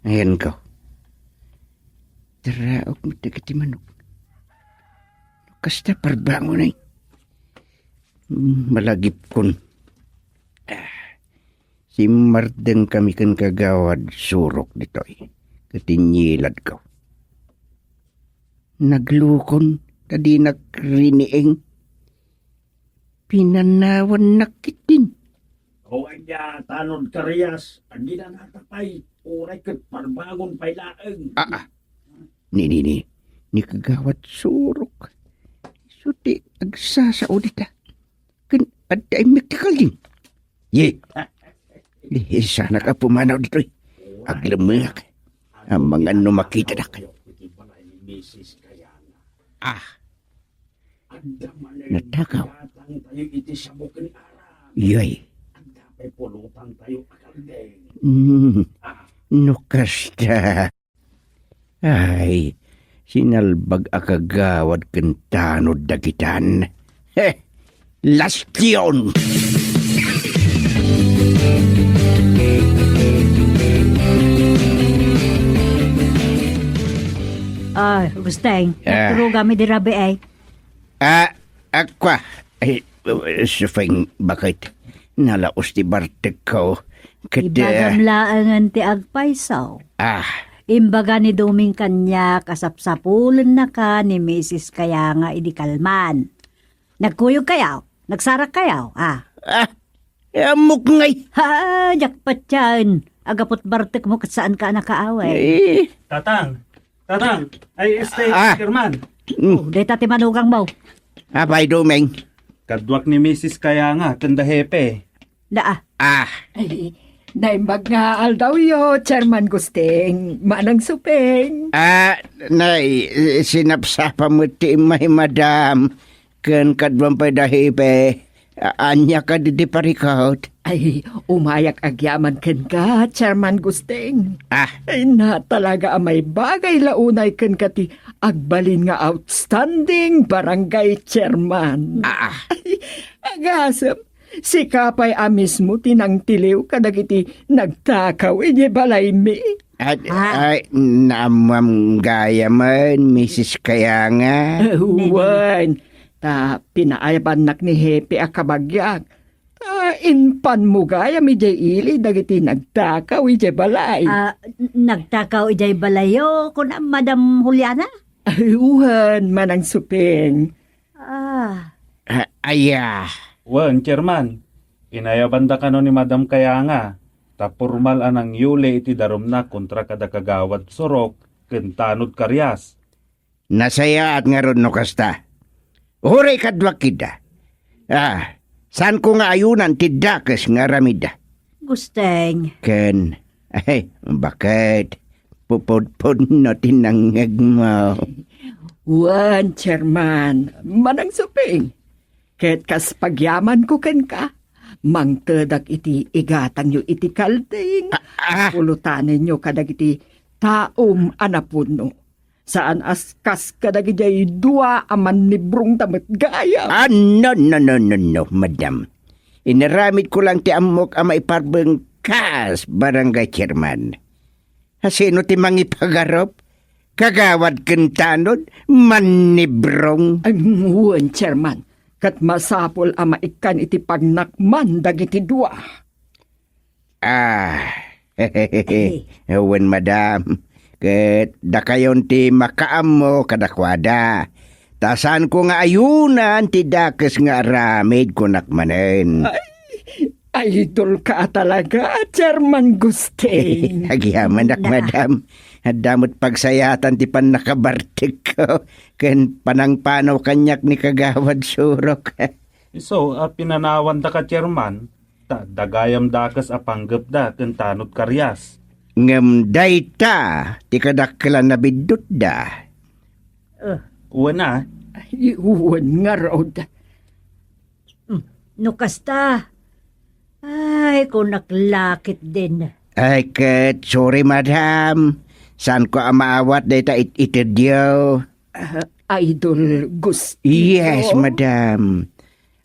Ayanko. Taraok met dagiti manok. Kasta parbangon ay. Hmm, malagipkon. Ah, simmardengkami ken Kagawad Surok ditoy. Ket inyiladko. Naglukon ta dinak riniing. Pinanawannak ketdin. O ania, Tanod Karias, agina natapay, uray ket parbangon pay laeng. Aa, ni, ni, ni, ni Kagawad Surok. Isu ti agsasao dita. Ken adda immik ti kalding. Ye. Di, isanak a pumanaw ditoy. Aglemmengak. Amangan no makitadak. Ah. Natakaw. Yoy. Mm. No kasta. Ay, sinalbag a kagawad ken tanod dagitan. He! Lastion! Ah, Gusteng, ah, nagturogam idi rabii, ay. Ah, akua. Ay, Supeng, baket? Nalaos ti bartekko. Ket, ibagam eh, laengen ti agpayso. Ah. Imbaga ni Doming kaniak a sapsapulennaka ni Misis Kayanga idi kalman. Nagkuyogkayo? Nagsarakkayo? Ah. Ah, eh, ammok ngay. Ha, diak patiaen. Agapot bartekmo ket saanka a nakaaway. Eh. Tatang, Tatang, ay, este, ah. Chairman. Mm. Oh, dayta ti manugangmo. Apay, Doming? Kaduak ni Misis Kayanga ken da Hepe. Daa. Ah. Ay, naimbag nga aldawyo, Chairman Gusteng, Manang Supeng. Ah, nay, sinapsapa met ti immay, madam. Ken kaduam pay da Hepe, a-, ania kadi ti parikut? Ay, umayak agyaman kenka, Chairman Gusteng. Ah. Ay, na talaga a maibagay la unay kenka ti agbalin nga outstanding barangay chairman. Ah, ah. Ay, agasem, sika pay a mismo ti nangtiliw kadagiti nagtakaw idiay balaymi. At, ah, ay, naammuam gayamen, Misis Kayanga. Eh, wen, ta pinaayabannak ni Hepe a kabagiak. Ta impanmo gayam idiay ili dagiti nagtakaw idiay balay. Ah, n-, nagtakaw idiay balayyo, kuna Madam Juliana? Ay, wen, Manang Supeng. Ah. Ah, aya. Wen, Chairman, inayabanda kano ni Madam Kayanga, ta pormal a nangyuli iti darumna kontra kada Kagawad Surok ken Tanod Karias. Nasayaat ngarud no kasta. Uray kaduak ida. Ah, saanko nga ayunan ti dakes nga aramidda. Gusteng. Ken, ay, baket? Pupudpudno ti nangngegmo. Wen, Chairman, Manang Suping. Ket kas pagyamanko kenka, mangtedak iti igatangyo iti kalding. Ah, ah. Pulutanenyo kadagiti taom a napudno. Saan a kas kadagidiay dua a mannibrongda met gayam. Ah, no, no, no, no, no, madam. Inaramidko lang ti ammok a maiparbeng kas barangay chairman. Asino ti mangipagarup? Kagawad ken tanod, mannibrong. Ay, wen, Chairman. Ket masapul a maikkan iti pagnakman dagiti dua. Ah, wen, madam. Ket dakayon ti makaammo kadakuada. Ta saanko nga ayunan ti dakes nga aramid, kunak manen. Ay, idolka a talaga, Chairman Gusting. Agyamanak, madam. Adda met pagsayaatan ti pannakabartekko ken panangpanaw kaniak ni Kagawad Surok. Isu a pinanawandaka, Chairman, ta adda gayam dakes a panggepda ken tanod Karias. Ngem dayta ti kadakkelan a biddutda. Eh. Wen a. Ay, wen ngarud. Hmm, no kasta, ay, kunak la ketdin. Ay, ket, sorry, madam. Saanko a maawat dayta it-itedyo. Ah, Idol Gusting. Yes, madam.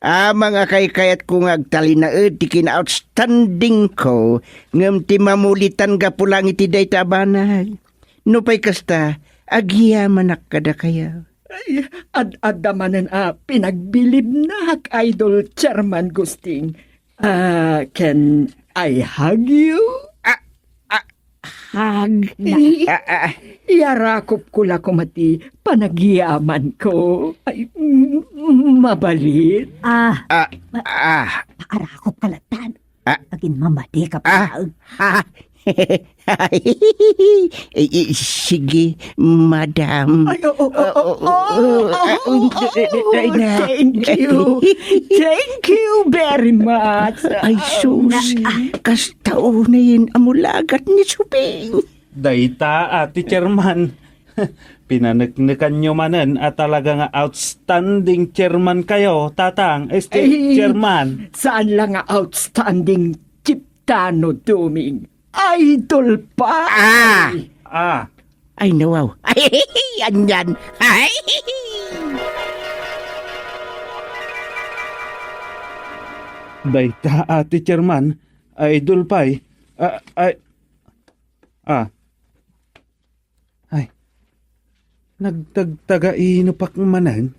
Amangan a kaykayatko nga agtalinaed ti kina-outstanding ko, ngem ti mamulitan gapu laeng iti dayta a banag. Nupay kasta, agyamanak kadakayo. Ay, ad-adda manen a pinagbilibnak, Idol Chairman Gusting. Ah, can I hug you? Ah, ah, hug? Na- Ah, ah, ah. Iyarakopko la koma ti panagyamanko. Ay, mm, mabalin. Ah, Ah, ma- ah. Paarakop ka latan. Ah. Agin mamadi ka Ah. pa. Ah. Eh, eh, sige, madam. Ay, oh, oh, oh, Ah, oh, oh, oh, oh, oh, oh, oh, oh, ay, na. Thank you. Thank you very much. Ay, sus. Ah, Kasta unayen a mulagat ni Suping. Dayta, Ate Chairman. Pinaneknekanyo manen a talaga nga outstanding chairman kayo, Tatang, este, Ay, Chairman. Saan lang nga outstanding, Chiptano Duming. Idol pa. Ah! Ah. Ay, nawaw. Ay, anyan. Ay. Dayta, Ate Chairman, idol pay. Ah, ay. Ah. Ay. Nagtagtagainopak manen?